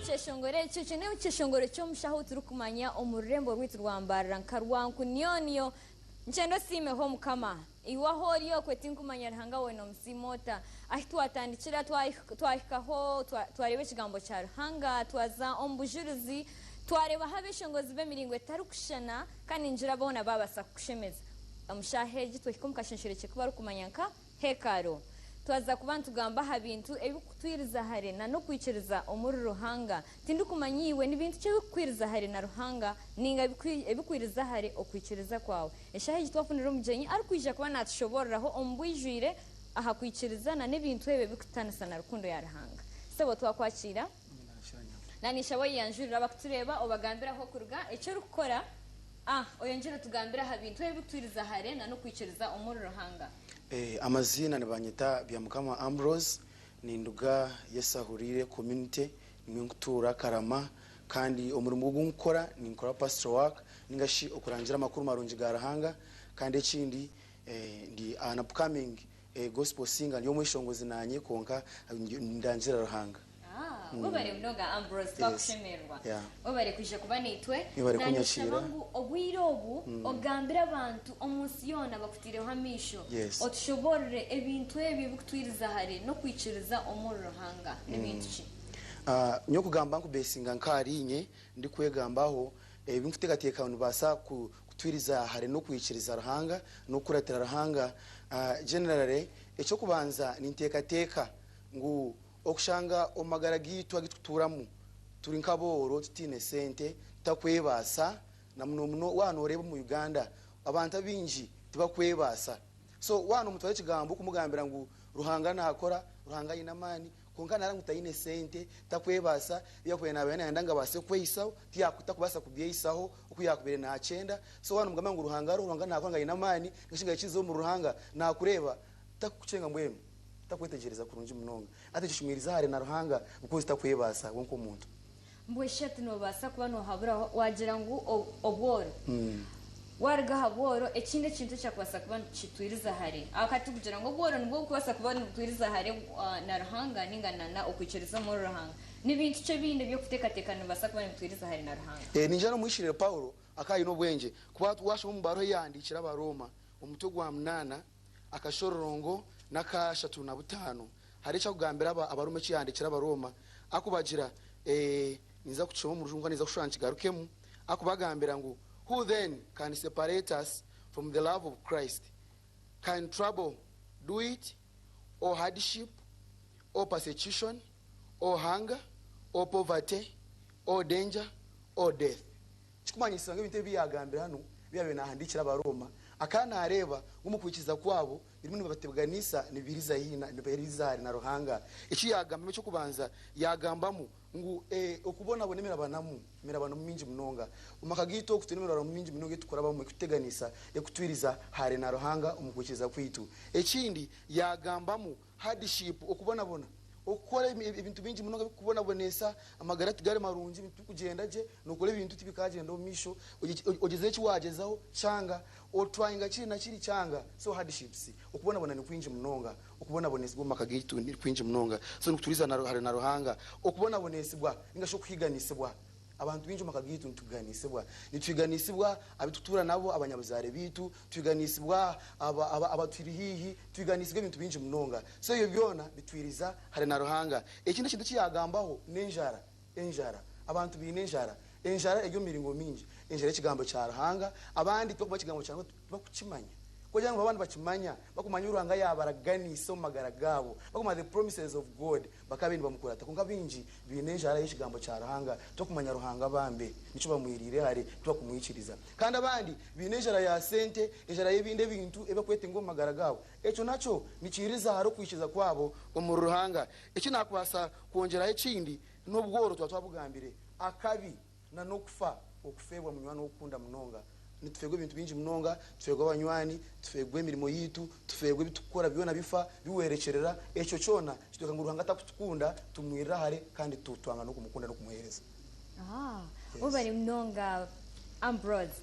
Kyeshongoro ekyo ekyo niyo kyeshongoro ky'omushaho turikumanya omu rurembo rwaitu rwa Mbarara nka Rwankunyonyo. Nkyenda osiimeho Mukama. Iwe ahu ori okwe tinkumanya Ruhanga wawe nomusiima ota. Ahi twatandikira twahikaho twareeba ekigambo kya Ruhanga, twaza omu bujurizi, twareebaho abeshongozi b'emiringo etarikushushana kandi ningira boona babaasa kukushemeza. Omu shaaha egi twahika omu kashenshwerekye ku barikumanya nka Hekalu. Twaza kuba nitugamba aha bintu ebikutwiriza hare na n'okwikiriza omuri Ruhanga. Tindikumanya iwe ni bintu ki ebikukwiriza hare na Ruhanga ninga ebikwiriza hare okwikiriza kwawe. Eshaaha egi twafunire omugyenyi arikwija kuba natushoboororaho omu bwijwire aha kwikiriza na n'ebintu ebyo ebikututanisa na rukundo ya Ruhanga. Sebo twakwakiira. Na ninshaba oyeyanjurire abakutureeba obagambire ahu orikuruga, eki orikukora, oyongyere otugambire aha bintu ebikutwiriza hare na n'okwikiriza omuri Ruhanga. Amaziina nibanyeta Byamukama Ambrose, ninduga Yesahuriire community, nimwe nkutuura Karama kandi omurimo ogu nkukora ninkora pastoral work ninga shi okurangira amakuru marungi ga Ruhanga kandi ekindi ndi an upcoming gospel singer ndi omweshongozi nanye kwonka ndangira Ruhanga. Webare munonga Ambrose, twakushemererwa. Yeah. Webare kwija kuba naitwe. Webare Na ninshaba kunyakira. ngu obwire obu ogambire abantu omu nsi yoona bakutiireho amaisho. Yes. Otushoboorore ebintu ebi ebikutwiriza hare n'okwikiriza omuri Ruhanga. Ni bintu ki? Ah, nyowe kugamba nkubesinga nk'ahari ndikwegambaho ebi nkuteekateeka ngu nibaasa kutwiriza hare n'okwikiriza Ruhanga n'okukuratira Ruhanga. Ah, generally ekyokubanza ninteekateeka ngu okushanga omu magara gaitu agu tukutuuramu turi nk'abooro tutaine sente tutakwebaasa na muno muno waaba nooreeba omu Uganda abantu abaingi tibakwebaasa. So waaba noomutwara ekigambo kumugambira ngu Ruhanga naakora, Ruhanga aine amaani, kwonka naareeba ngu taine sente, takwebaasa, ebi yaakubaire naabaire naayenda ngu abaase kweihisaho, takubaasa kubyeihisaho oku yaakubaire naakyenda. So waaba noomugambira ngu Ruhanga ariho, Ruhanga naakora, ngu aine amaani, ninga shi ngu aikirize omuri Ruhanga, naakureeba takukucenga mbwenu, takwetegyereza kurungi munonga. Hati ekyo kimwiriza hare na Ruhanga because takwebaasa we nk'omuntu. Mbwenu shi hati noobaasa kuba noohaburaho waagira ngu obworo. Waaruga aha bworo, ekindi ekintu ekyakubaasa kuba nikitwiriza hare, hati kugira ngu obworo nibwo burikubaasa kuba nibutwiriza hare na Ruhanga nainga na okwikiriza omuri Ruhanga, ni bintu ki ebindi eby'okuteekateeka nibibaasa kuba nibitwiriza hare na Ruhanga? Ningira n'omwishirire Paulo akaba aine obwengye, kuba waashoma omu baruha ei yaahandiikire Abarooma, omutwe gwa munaana, akashororongo n'akaashatu na butaano, hariho eki arikugambira Abarooma eki yaahandiikire Abarooma, arikubagira, ninza kukishoma omu Rujungu kwonka ninza kushuba nkigarukemu, arikubagambira ngu, Who then can separate us from the love of Christ? Can trouble do it, or hardship, or persecution, or hunger, or poverty, or danger, or death? Ekirikumanyisa ngu ebintu ebi yaagambire hanu ebi yaabaire naahandiikira Abarooma, akaba naareeba ngu omu kwikiriza kwabo birimu nibibateganisa nibiiriza haihi na nibairiza hare na Ruhanga. Eki yaagambamu eky'okubanza, yaagambamu ngu okubonabona emirabanamu, emirabanamu mingi munonga. Omu maka gaitu oku twine emirabanamu mingi munonga ei turikurabamu erikututeganisa, erikutwiriza hare na Ruhanga omu kwikiriza kwaitu. Ekindi, yaagambamu hardship, okubonabona. Okukora ebintu bingi munonga ebirikukubonabonesa, amagara tigari marungi, ebintu tibirikugyenda gye, nokora ebintu tibikagyenda omu maisho, ogyezeho eki wagyezaho kyanga, otryinga kiri na kiri kyanga, so hardships, okubonabona nikwingi munonga, okubonabonesibwa omu maka gaitu nikwingi munonga, so nikuturiza hare na Ruhanga, okubonabonesibwa ninga shi okuhiganisibwa. Abantu baingi omu maka gaitu nituhiganisibwa. Nituhiganisibwa abu turikutuura nabo, abanyabuzaare baitu, tuhiganisibwa abaturi haihi, tuhiganisibwa ebintu bingi munonga. So ebyo byona bitwiriza hare na Ruhanga. Ekindi ekintu eki yaagambaho n'enjara. Enjara. Abantu baine enjara. Enjara eri omu miringo mingi. Enjara y'Ekigambo kya Ruhanga. Abandi tibakumanya Ekigambo kya Ruhanga, tibakukimanya. Ku orikugira ngu baba nibakimanya, bakumanya ebi Ruhanga yaabaraganiise omu magara gaabo, bakumanya the promises of God, Bakaabaire nibamukurata, kwonka baingi baine enjara y'Ekigambo kya Ruhanga, tibakumanya Ruhanga bambe, nikyo bamwiriire hare, tibakumwikiriza. Kandi abandi baine enjara ya sente, enjara y'ebindi ebintu ebi barikwetenga omu magara gaabo. Ekyo nakyo nikiiriza hare okwikiriza kwabo omuri Ruhanga. Eki naakubaasa kwongyeraho ekindi, n'obworo twaba twabugambire, akabi. Na n'okufa, okufeerwa munywani ou orikukunda munonga. Nitufeerwa ebintu bingi munonga, tufeerwa abanywani, tufeerwa emirimo yaitu, tufeerwa ebi turikukora byona bifa, bihwerekyerera. Ekyo kyona kitworeka ngu Ruhanga tarikutukunda, tumwirira hare kandi twanga n'okumukunda n'okumuheereza. Webare munonga Ambrose.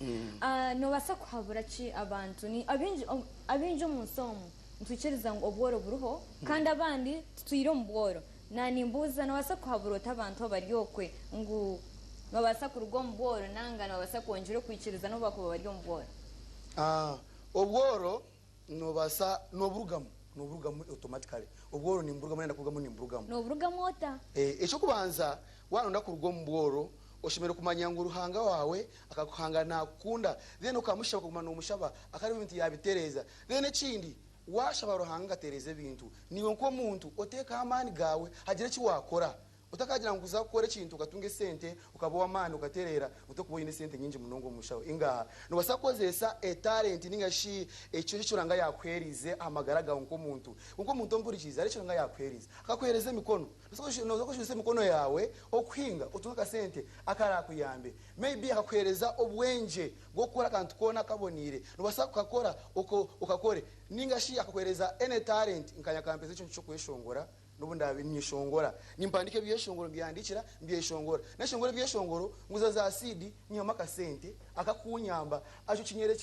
Noobaasa kuhabura ki abantu? Abaingi omu nsi omu nitwikiriza ngu obworo buriho kandi abandi tutwire omu bworo. Naanimbuuza, noobaasa kuhabura ota abantu abari okwe ngu nibabaasa kuruga omu bworo nanga nibabaasa kwongyera okwikiriza n'obu baakuba bari omu bworo? Obworo noobaasa, nooburugamu, nooburugamu automatically. Obworo nimburugamu, nayenda kuburugamu nimburugamu. Nooburugamu ota? Eky'okubanza, waaba nooyenda kuruga omu bworo, oshemereire kumanya ngu Ruhanga waawe akakuhanga naakukunda, then okamushaba, okaguma noomushaba, akareeba ebintu yaabitereeza. Then ekindi, Waashaba Ruhanga akatereeza ebintu, naiwe nk'omuntu oteekaho amaani gaawe hagire eki waakora. Otakaagira ngu kuza kukora ekintu okatunga esente, okaba ow'amaani okatereera, ngu tokuba oine esente nyingi munonga omu nshaho. Ingaha. Noobaasa kukozeesa etalenti nainga shi ekyo eki Ruhanga yaakuheereize aha magara gaawe nk'omuntu. Kwonka omuntu omuhurikiize hariho eki Ruhanga yaakuheereize. Akakuheereza emikono. Noobaasa kukozesa emikono yaawe okuhinga otunge akasente akaraakuyambe. Maybe akakuheereza obwengye bw'okukora akantu koona akaboneire. Noobaasa kukakora okakore. Nainga shi akakuheereza any talent, nka nyakampeeza ekintu ky'okweshongora. N'obu ndaabe niinyeshongora, nimpandiika ebyeshongoro mbihandiikira mbyeshongora. Naashongora ebyeshongoro, nguza za CD nyihamu akasente akakunyamba. Ekyo kinyeire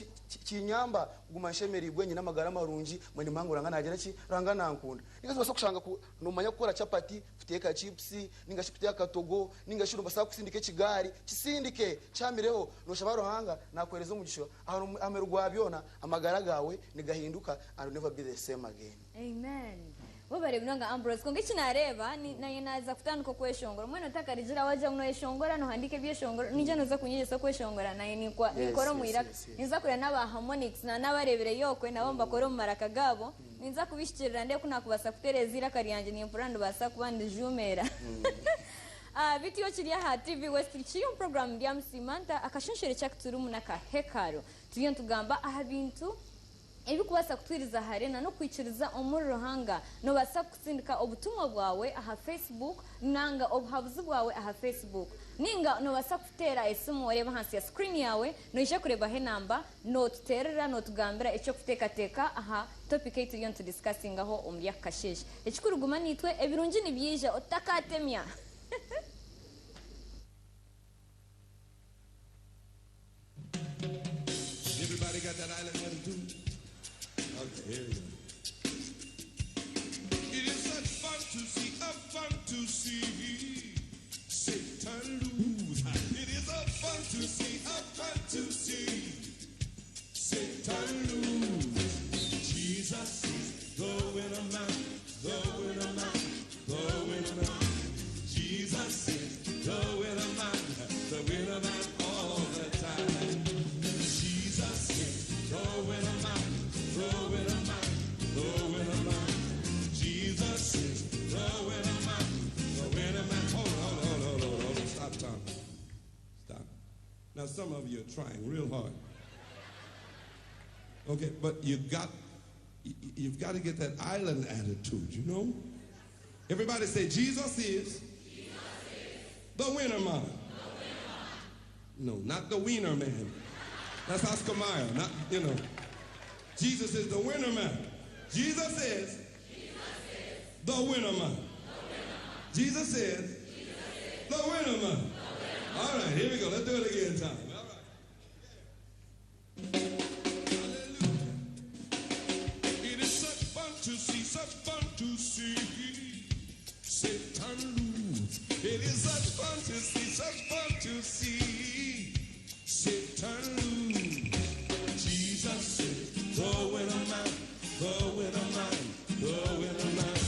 kinyamba kuguma nshemereirwe nyine amagara marungi, mbwenu nimanya ngu Ruhanga naagira ki? Ruhanga nankunda. Ninga shi noobaasa kushanga ku noomanya kukora chapati, kuteeka chipusi, ninga shi kuteeka katogo, ninga shi noobaasa kusindika ekigaari, kisindike kihamireho. Nooshaba Ruhanga naakuheereza omugisha. Aha muheru gwa byona, amagara gaawe nigahinduka and you'll never be the same again. Amen. Webare munonga Ambrose. Kwonka eki nareeba, ni naanye naaza kutandika okweshongora. Mbwenu otakarigira wagira ngu noyeshongora, nohandiika ebyeshongoro, naija noza kunyegyesa okweshongora naanye ninkwa Yes, ninkora omu yes, iraka. yes, yes. Ninza kureba n'aba Harmonics na n'abareebireyo okwe nabo mbakore omu maraka gaabo. Ninza kubihikirira ndeebe ku naakubaasa kutereeza eiraka ryangye nimpurira ndibaasa kuba ndijuumeera. Ah, beitu iwe okiri aha TV West kiri omu puroguraamu Ndyamusiima Nta, akashonshorekye aku turimu n'aka Hekalu. Turiyo nitugamba aha bintu Ebirikubaasa kutwiriza hare na n'okwikiriza omuri Ruhanga. Noobaasa kutsindika obutumwa bwawe aha Facebook nanga obuhabuzi bwawe aha Facebook. Ninga noobaasa kuteera esimu oreebe ahansi ya screen yaawe noija kureebaho enamba nootuteerera nootugambira eky'okuteekateeka aha topic ei turiyo nitudiscussingaho omuri aka kasheeshe. Ekikuru guma naitwe, ebirungi nibyija otakaatemya. Everybody got that island attitude? Okay, here we go. It is such fun to see, a fun to see Satan lose. It is a fun to see, a fun to see Satan lose. Jesus is the winner man, the winner man, the winner man. Jesus is the winner man, the winner man all the time. Jesus is the winner man, the winner man, the winner man. Jesus is the winner man, the winner man. Hold on, hold on, hold on, hold on. Stop, Tom. Stop. Now, some of you are trying real hard. Okay, but you've got to get that island attitude, you know? Everybody say, Jesus is the winner man. No, not the wiener man. That's Oscar Mayer, not, you know. Jesus is the winner man. Jesus is the winner man. Jesus is the winner man. All right, here we go. Let's do it again, Tom. All right. Hallelujah. It is such fun to see, such fun to see Satan lose. It is such fun to see, such fun to see Satan lose. Jesus is the winner man, the winner man, the winner man.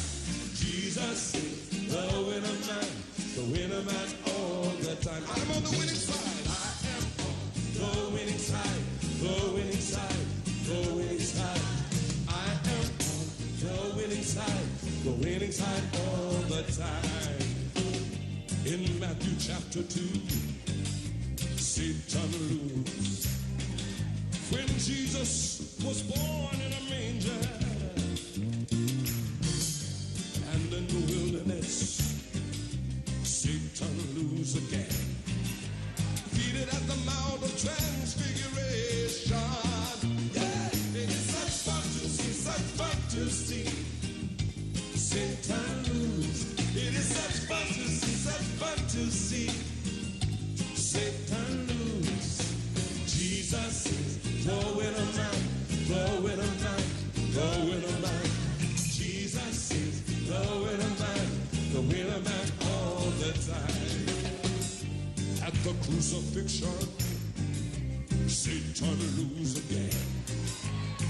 Jesus is the winner man, the winner man all the time. I'm on the winning side. I am on the winning side, the winning side, the winning side. I am on the winning side, the winning side all the time. In Matthew chapter 2, Satan lose. When Jesus was born in a manger and in the wilderness, Satan lose again. Defeated at the Mount of Transfiguration. Yeah, it is such fun to see, such fun to see Satan lose. It is such fun to see, such fun to see Satan lose. Jesus is the winner man, the winner man, the winner man. Jesus is the winner man, the winner man all the time. At the crucifixion, Satan lose again.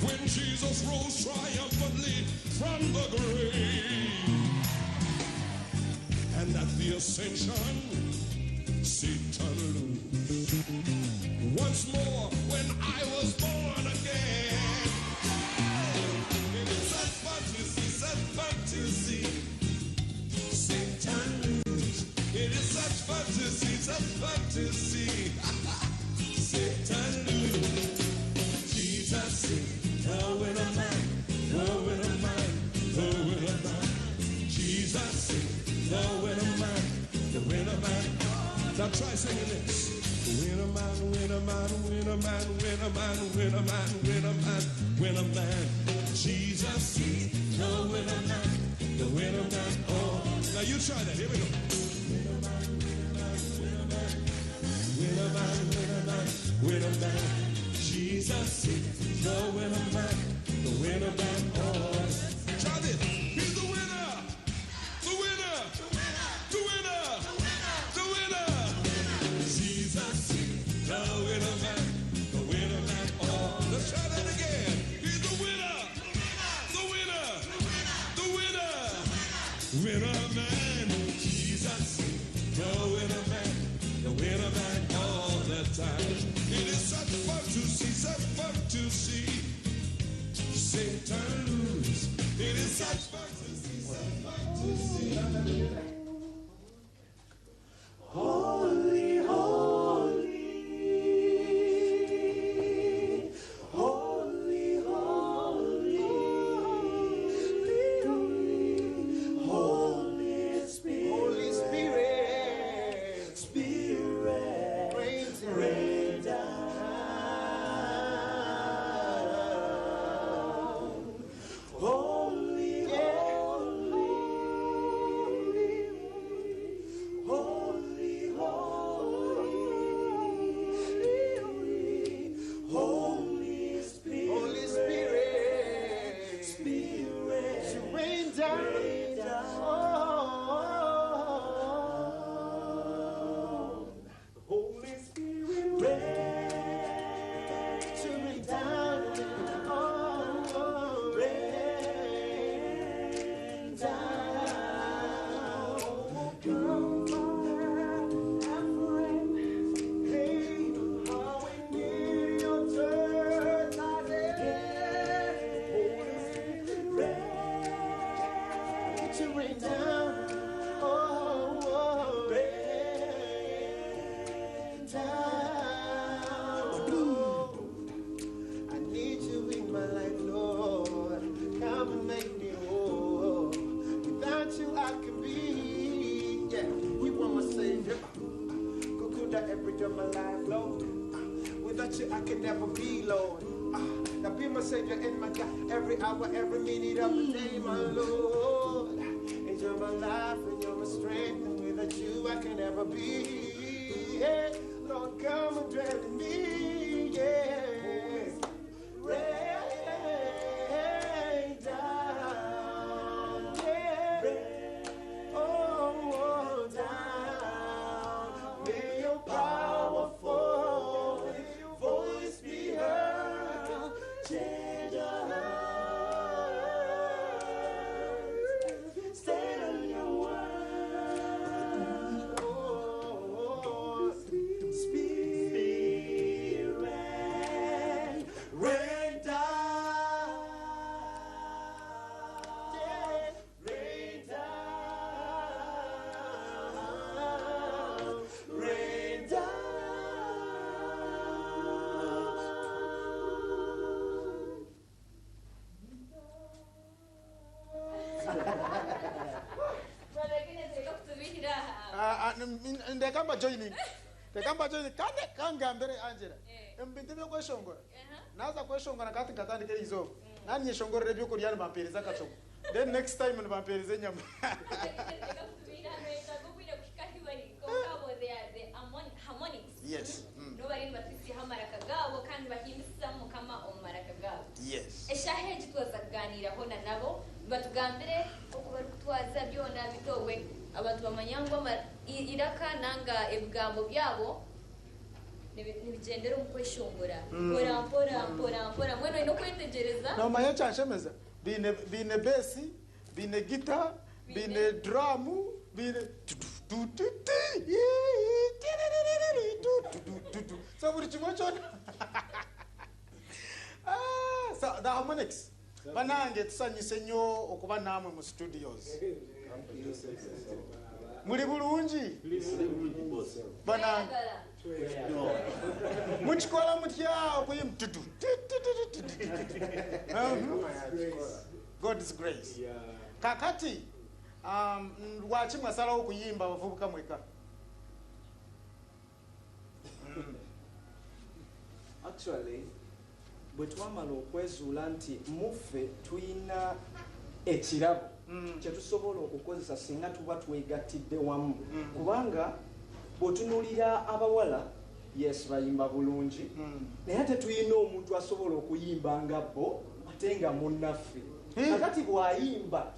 When Jesus rose triumphantly from the grave, and at the ascension, Satan lose. Once more, when I was born again, it is such fun to see, such fun to see Satan lose. It is such fun to see, such fun to see Satan lose. Jesus is the winner man, the winner man, the winner man. Jesus is the winner man, the winner man. Now try singing this. Winner man, winner man, winner man, winner man, winner man, winner man, winner man. Jesus is the winner man, the winner man. Oh, now you try that. Here we go. Winner man, winner man, winner man, winner man. Jesus is the winner man, the winner man. Oh, try this. He's the winner, the winner, the winner, the winner. Jesus is the winner man, the winner man. Oh, let's try that again. He's the winner, the winner, the winner, winner man. Jesus, the winner man, the winner man all the time. It is such fun to see, such fun to see Satan lose. It is such fun to see, such fun to see. Holy, holy, holy, holy, Holy Spirit, Holy Spirit, Spirit, rain down. Holy, holy, holy, holy, Holy Spirit, Holy Spirit, Spirit, to rain down. rain down. Oh, Holy Spirit, rain, to rain down. Oh, rain down. Come fire and flame. Hey, how we need your church today. Holy Spirit, rain, To rain down. Oh, oh, rain down. I need you in my life, Lord. Come and make me whole. Without you, I can be. Yeah, you are my savior. Kukuda every day of my life, Lord. Without you, I can never be, Lord. Now be my savior and my God every hour, every minute of the day, my Lord. And you're my life and you're my strength, and without you, I can never be. Yeah. Lord, come and dwell in me. Yeah. Rain down, yeah. Oh, oh, down. May your powerful voice be heard. Change our hearts. Stand on your word. Oh, Spirit, rain down. Yeah. Rain down. Rain down. Ah, ah, ndeka mba joining ndeka mba joining kandi kangambire Angela ebintu byokweshongora naza kweshongora kati nkatandika eriizooba nanyeshongorera ebyokurya nibampereza akacogo then next time nibampereza enyama Yes. Mm. nobari nibatwisiho amaraka gaabo kandi bahimbisa mukama omu maraka gaabo yes eshaaha egi twaza kuganiiraho na nabo nibatugambire oku barikutwaza byona bitowe abantu bamanya ngu iraka nanga ebigambo byabo nibigyendera omu kweshongora mpora mpora mpora mpora mbwenu oine okwetegyereza nomanya kyanshemeza biine besi biine gita biine duramu biine so buri kimwe kyona. Ah, so the harmonics banange tusanyuse nnyo okuba naamwe mu studios. Muli bulungi banange? Mukikola mutya okuyim tutu God's grace? Kakati lwaki mwasalawo okuyimba abavubuka mweka? Actually, bwe twamala okwezuula nti muffe tulina ekirabo. Kyetusobola okukozesa singa tuba twegattidde wamu, kubanga bw'otunuulira abawala, yes, bayimba bulungi, naye ate tulina omuntu asobola okuyimba nga bo ate nga munnaffe. Kakati bw'ayimba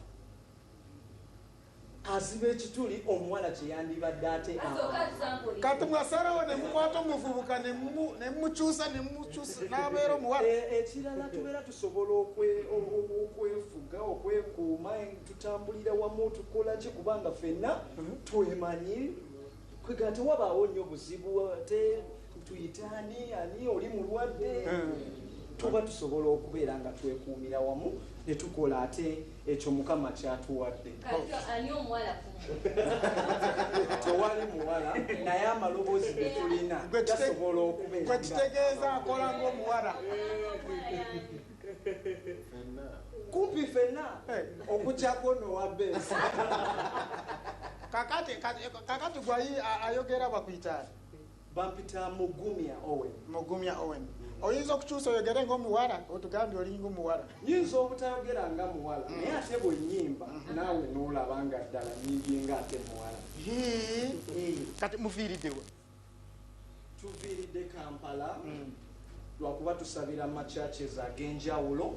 aziba ekituli omuwala kyeyandibadde ate. Kati mwasalawo nemukwata omuvubuka nemukyusa nemukyusa nabeera omuwala. Ekirala, tubeera tusobola okwefuga, okwekuuma, tutambulira wamu, tukola ki, kubanga ffenna twemanyi. Kwega tewabaawo nnyo buzibu, ate tuyite ani ani oli mulwadde, tuba tusobola okubeera nga twekuumira wamu ne tukola ate ekyo Mukama kyatuwadde. Kati ani omuwala? Tewali muwala, naye amaloboozi ge tulina gasobola okubeera Gwe kitegeeza akola ng'omuwala. Kumpi ffenna, okugyako nowa bass. Kakati gwayi ayogera bakuyitaani? Bampita Mugumya Owen. Mugumya Owen, oyinza okukyusa oyogere ng'omuwala? Otugambye olinga omuwala. Nyinza obutayogera nga muwala, naye ate bwe nyimba naawe n'olaba nga ddala nyimbye nga ate muwala. Kati mufiiriddewa? Tuviiridde Kampala lwakuba tusabira mu machurches ag'enjawulo.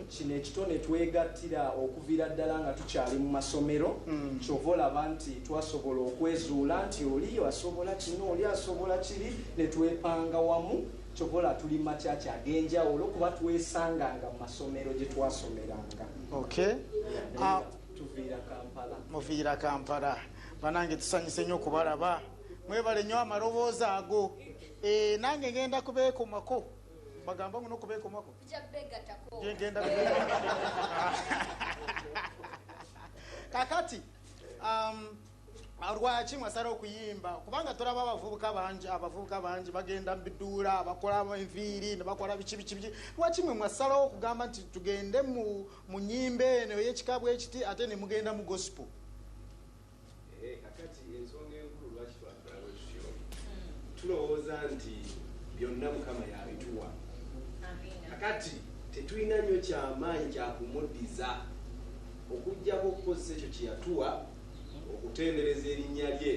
Kino ekitone twegattira okuviira ddala nga tukyali mu masomero. Kyova olaba nti twasobola okwezuula nti oli asobola kino, oli asobola kiri, ne twepanga wamu. Kyova olaba tuli mu machurch ag'enjawulo, kuba twesanganga mu masomero gye twasomeranga. Ah, tuviira Kampala. Muviira Kampala. Banange, tusanyuse nnyo okubalaba. Mwebale nnyo amaloboozi ago. Nange ngenda kubeekomako, bagamba ngu nokubeekomako. Tujja begatako. Ngenda. Kakati lwaki mwasala okuyimba? Kubanga tulaba abavubuka bangi bagenda mu biduula, bakola enviiri ne bakola biki biki biki. Lwaki mwe mwasalawo okugamba nti tugende mu nyimba eno ey'ekika bwe kiti, ate ne mugenda mu gospel? Kakati ensonga enkulu lwaki twakola bwe tutyo, tulowooza nti byonna Mukama yabituwa. Kakati tetulina nnyo kyamaanyi kyakumuddiza okugjako okukozesa ekyo kye yatuwa okutendereza erinnya lye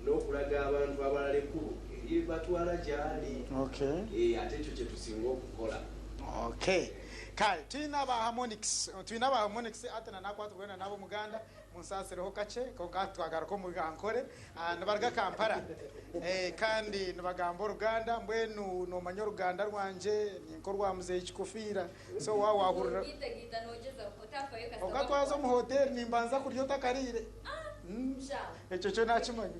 n'okulaga abantu abalala ekkubo eribatwala gy'ali. Ate ekyo kye tusinga okukola. Okay, kale tulina ba Harmonics ate nanakwata ogenda nabo muganda munsasireho kakye, konka twagaruka omugankore. Nibaruga Kampala. Kandi nibagamba oruganda. Mbwenu nomanya oruganda rwanje ninko rwa muzeyi Kikufiira, so wa wahurira okatwaza omu hoteri, nimbanza kurya otakariire. Ekyo kyo nakimanya.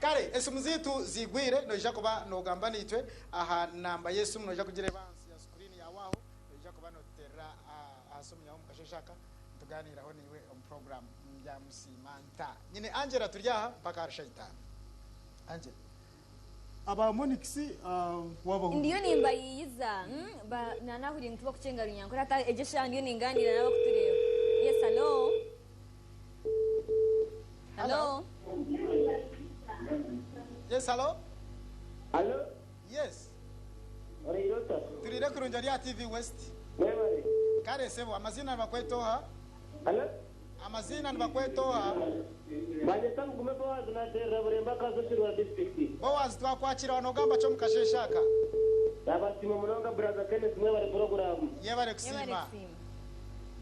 Kale esimu ziitu zigwire, noija kuba nogamba naitwe aha namba y'esimu, noija kugira ebansi ya screen yawe aho, noija kuba notuterera aha simu yawe mukasheshaka tuganiraho niwe omu program ya Musimanta. Nyine Angela, turi aha mpaka ahari shaitani. Angela, aba Harmonics wabaho? Ndiyo nimbayiyiza, nanahuriye ngu tubakucenga Runyankore, ata egyo eshaaha ndiyo ninganira nabo kutureeba. Yes, hello, hello. Yes, hello. Hello? Yes. Oreirota. Turire kurungi rya TV West. Mwebale. Kale sebo, amazina nibakwetoha? Hello? Amazina nibakwetoha? Banyeta Mugume Boaz, naterera Buremba Kazo district. Boaz, twakwakira. Wanogamba kyo mukasheshaka? Abasima munonga, brother Kenneth, mwebale program. Yebale kusiima.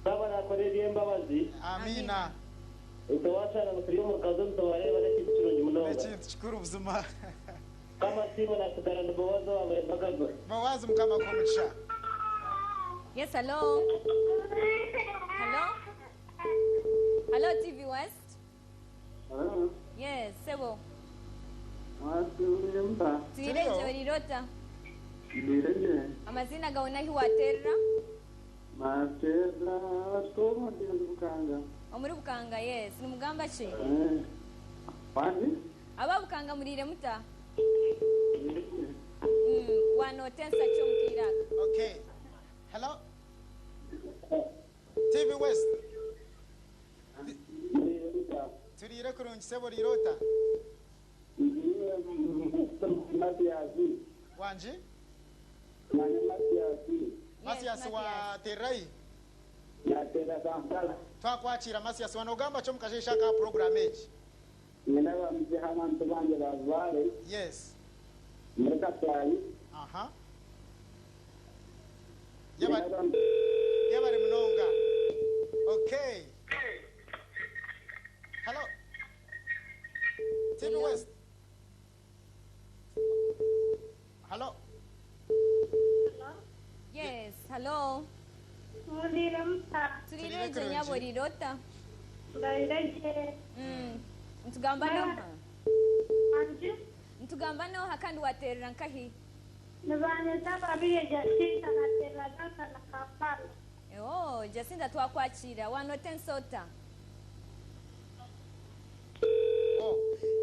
Baba nakorera ebyembabazi. Amina. Itowashana ngu turi omu Kazo nitubareba n'ekintu kirungi munonga. Ekintu kikuru buzima. Kama simu nasigara ndi Boaz wa Buremba Kazo. Boaz, Mukama kwomugisha. Yes, hello, hello, hello, TV West. Yes, sebo. Tuireje, orirota? Amazina gawe nahi waterera? Matera twoma ndi Bukanga. Omuri Bukanga, yes. Nimugamba ki? Wandi? Aba Bukanga murire muta? Wanotensa kyo mukiraka? Okay, hello, TV West. Turire kurungi sebo, rirota? Matiasi. Wanji? Mani Matiasi. Matias wa terai? Nateera Kampala. Twakwakira Mathias, wanogamba ki omukasheeshe aka program egi? Nyine abamuziha abantu bange bavaare. Yes. Muri Kataayi. Aha. Yebare munonga. Okay. Hello. TV West. Hello. Yes, hello. Mulire muta. Turire gye nyabo rirota. Ndayire gye. Ntugamba noha. Anji. Ntugamba noha kandi waterera nkahi. Nibanyeta Babirye Jacinta naterera Ganta na Kampala. Oh, Jacinta twakwakira wanote ensota.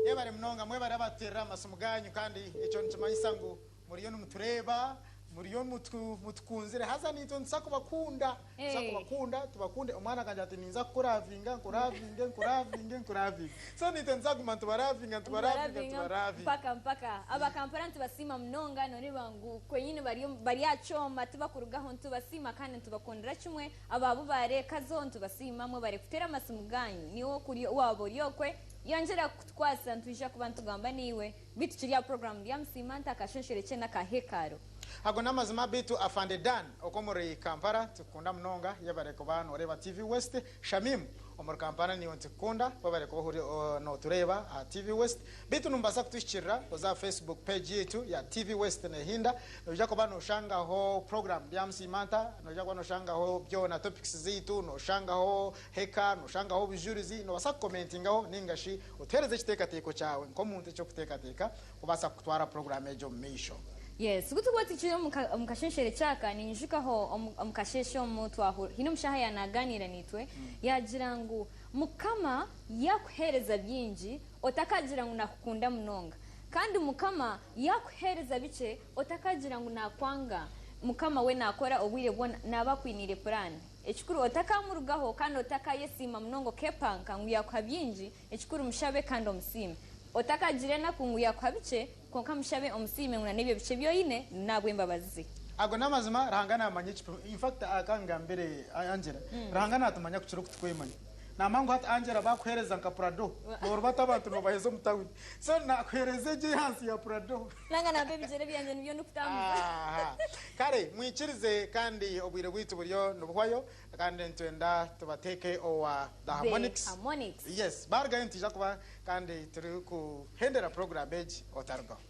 Yebare munonga, mwebare abaterera amasimu ganyu, kandi ekyo nikimanyisa ngu muriyo nimutureeba, muriyo mutukunzire, haza nitwe nituza kubakunda. Nituza kubakunda, tubakunde. Omwana akanje ati ninza kukuravinga, nkuravinge, nkuravinge, nkuravinge. So nitwe nituza kuguma nitubaravinga, nitubaravinga, nitubaravinga. Mpaka mpaka abakampala ntibasiima munonga, none bangu kwenyine baryacoma tibakurugaho, ntibasiima kandi ntibakundira kimwe ababo barekazo, ntibasiima mwe bare kutera amasimu ganyu, niwo kuri wabo oryokwe yongera kutwasa, ntwija kuba ntugamba niwe bitu kiri ya program ya Musiimanta akashenshere n'akahekaro. Ago n'amazima bitu afande Dan oko muri Kampala tukunda munonga, yebare kuba noreba TV West. Shamim omuri Kampala niyo ntikunda, webare kuba notureba aha TV West. Bitu numbasa kutushikirira oza Facebook page yitu ya TV West nehinda, noija kuba noshangaho program ya Musiimanta, noija kuba noshangaho byona topics zitu, noshangaho heka, noshangaho obujurizi, nobasa kukomentingaho ningashi otuhereze ekiteekateeko kyawe nk'omuntu ekyokuteekateeka kubasa kutwara program egyo omu maisho. Yes, kutukuba tukiri omu kashenshero kyaka, ninjukaho omu kasheshe omu twahura hine omushaha yanaganira nitwe, yagira ngu Mukama yakuhereza bingi otakagira ngu nakukunda munonga, kandi Mukama yakuhereza bikye otakagira ngu nakwanga. Mukama we nakora obwire bwona naba akwiniire purani. Ekikuru otakamurugaho kandi otakayesiima munonga okepanka ngu yakuha bingi. Ekikuru mushabe kandi omusiime. Otakagira enaku ngu yakuha bikye, konka mushabe omusiime ngu n'ebyo bikye byoyine nabw'embabazi ze. Ago n'amazima, Ruhanga namanya ekipimo. In fact, akangambire Angela, Ruhanga natumanya kukira oku tukwemanya. Namanya ngu hati Angela bakuhereza nka Prado, norubata abantu nobaheza omu tawuni. So nakuhereza egyo ehansi ya Prado. Nanga namba ebigyere byangye nibyo ndikutambuza. Aha. Kare mwikirize, kandi obwire bwitu buriyo nibuhwayo, kandi nitwenda tubateeke owa The Harmonics. The Harmonics. Yes, barugayo nitwija kuba kandi turi kuhendera program egi, otarugaho.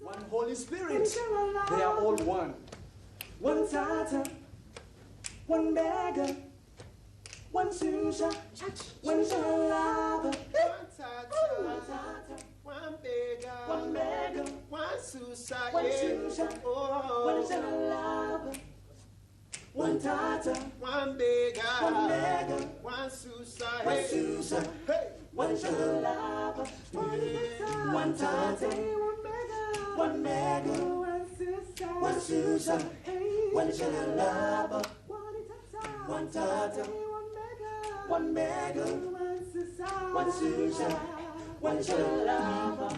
One Holy Spirit. They are all one. One Tata, one beggar, one Susha, one Shalaba. One Tata, one beggar, one beggar, one Susha, one yeah. Susha, Oh. one Shalaba. One Tata, one beggar, one beggar, one Susha, one hey. Susha, Hey. one Shalaba. One Tata, one beggar, one Susha, one Shalaba. One Tata, one beggar, one Susha, one Shalaba.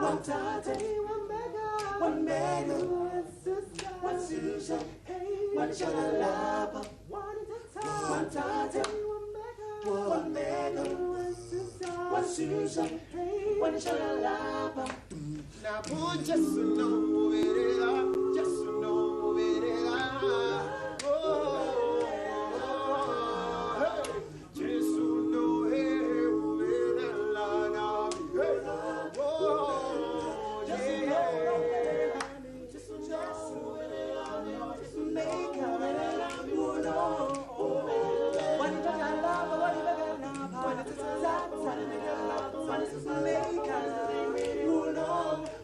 One Tata, one beggar, one Susha, one Shalaba. One Tata, one beggar, one Susha, one Shalaba. Nabu Jesu no muberera, Jesu no muberera. Oh, oh, hey. Jesu no he muberera na mi. Hey. Oh, yeah. Jesu no muberera, One Shalaba, one beggar, one Tata, one Susha, make uno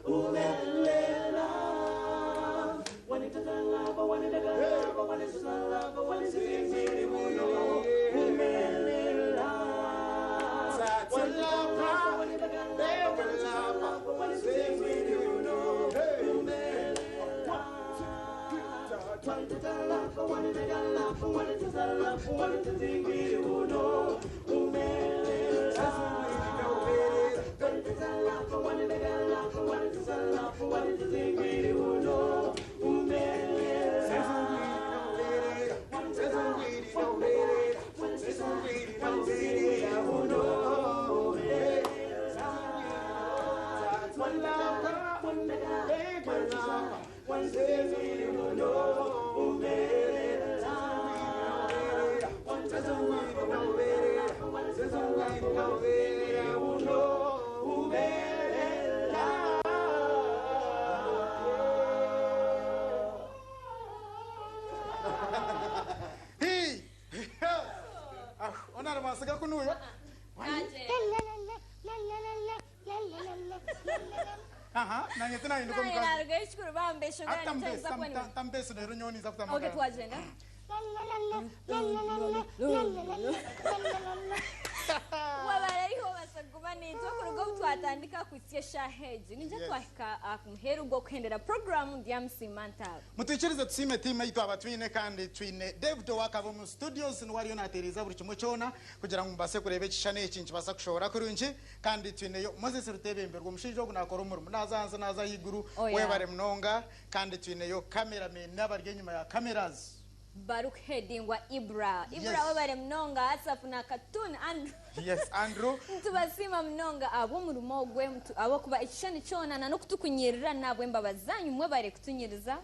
umelela. Hey! Ah, onara masiga kunuya. Aha, nanye tena induko Naye mkazi. naruga ekikuru bambesha Hata ngani mbesi, tambesi rero nyoni za Okay, kutamaka. twagenda. Wabarariho basaguma nitwe kuruga obu twatandika kuhitsya eshaaha egi ninja Yes. twahika ku muheru gw'okuhendera puroguramu ndyamusiima ntaabo. Mutwikirize tusiime tiimu ei twaba twine kandi twine David owakaba omu studios niwe ariyo nateereza buri kimwe kyona kugira ngu mubase kureeba ekishushani eki nikibaasa kushohora kurungi kandi twineyo Moses Rutebemberwa omushaija ogu nakora omurimo naaza ahansi naaza ahaiguru. Oh, yeah. Webare munonga kandi twineyo cameraman n'abari enyima ya cameras. Barukuhedingwa Ibra. Ibra. Yes. Webare munonga Asafu na Katun Andrew. Yes, Andrew. Ntubasiima munonga ab'omurimo ogwe ahabw'okuba ekishushani kyona na n'okutukunyirira nabw'embabazi zanyu mwebare kutunyiriza.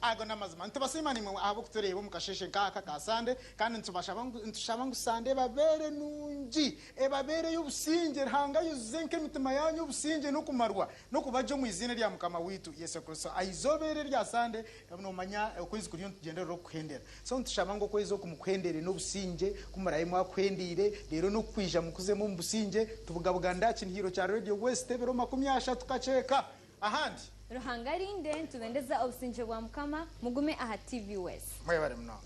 Ago n'amazima, ntibasiima nimwe ahabw'okutureeba omu kasheshe nk'aka ka Sande kandi nitubashaba ngu- nitushaba ngu Sande ebabeere nungi, ebabeere y'obusingye, Ruhanga ayuzuze nk'emitima yanyu obusingye n'okumarwa n'okubagye omu iziina rya Mukama waitu Yesu Kristo. Aizooba eri erya Sande nomanya okwezi kuriyo nitugyendera okukuhendera, so nitushaba ngu okwezi oku mukuhendere n'obusingye kumurabe mwakuhendeire reero n'okukwija mukuzemu omu busingye. Tubugabuga ndaki nihiro kya Radio West ebiro 30 kakyeka ahandi. Ruhanga arinde, nitubendeza obusingye bwa Mukama, mugume aha TV West. Mwebare munonga.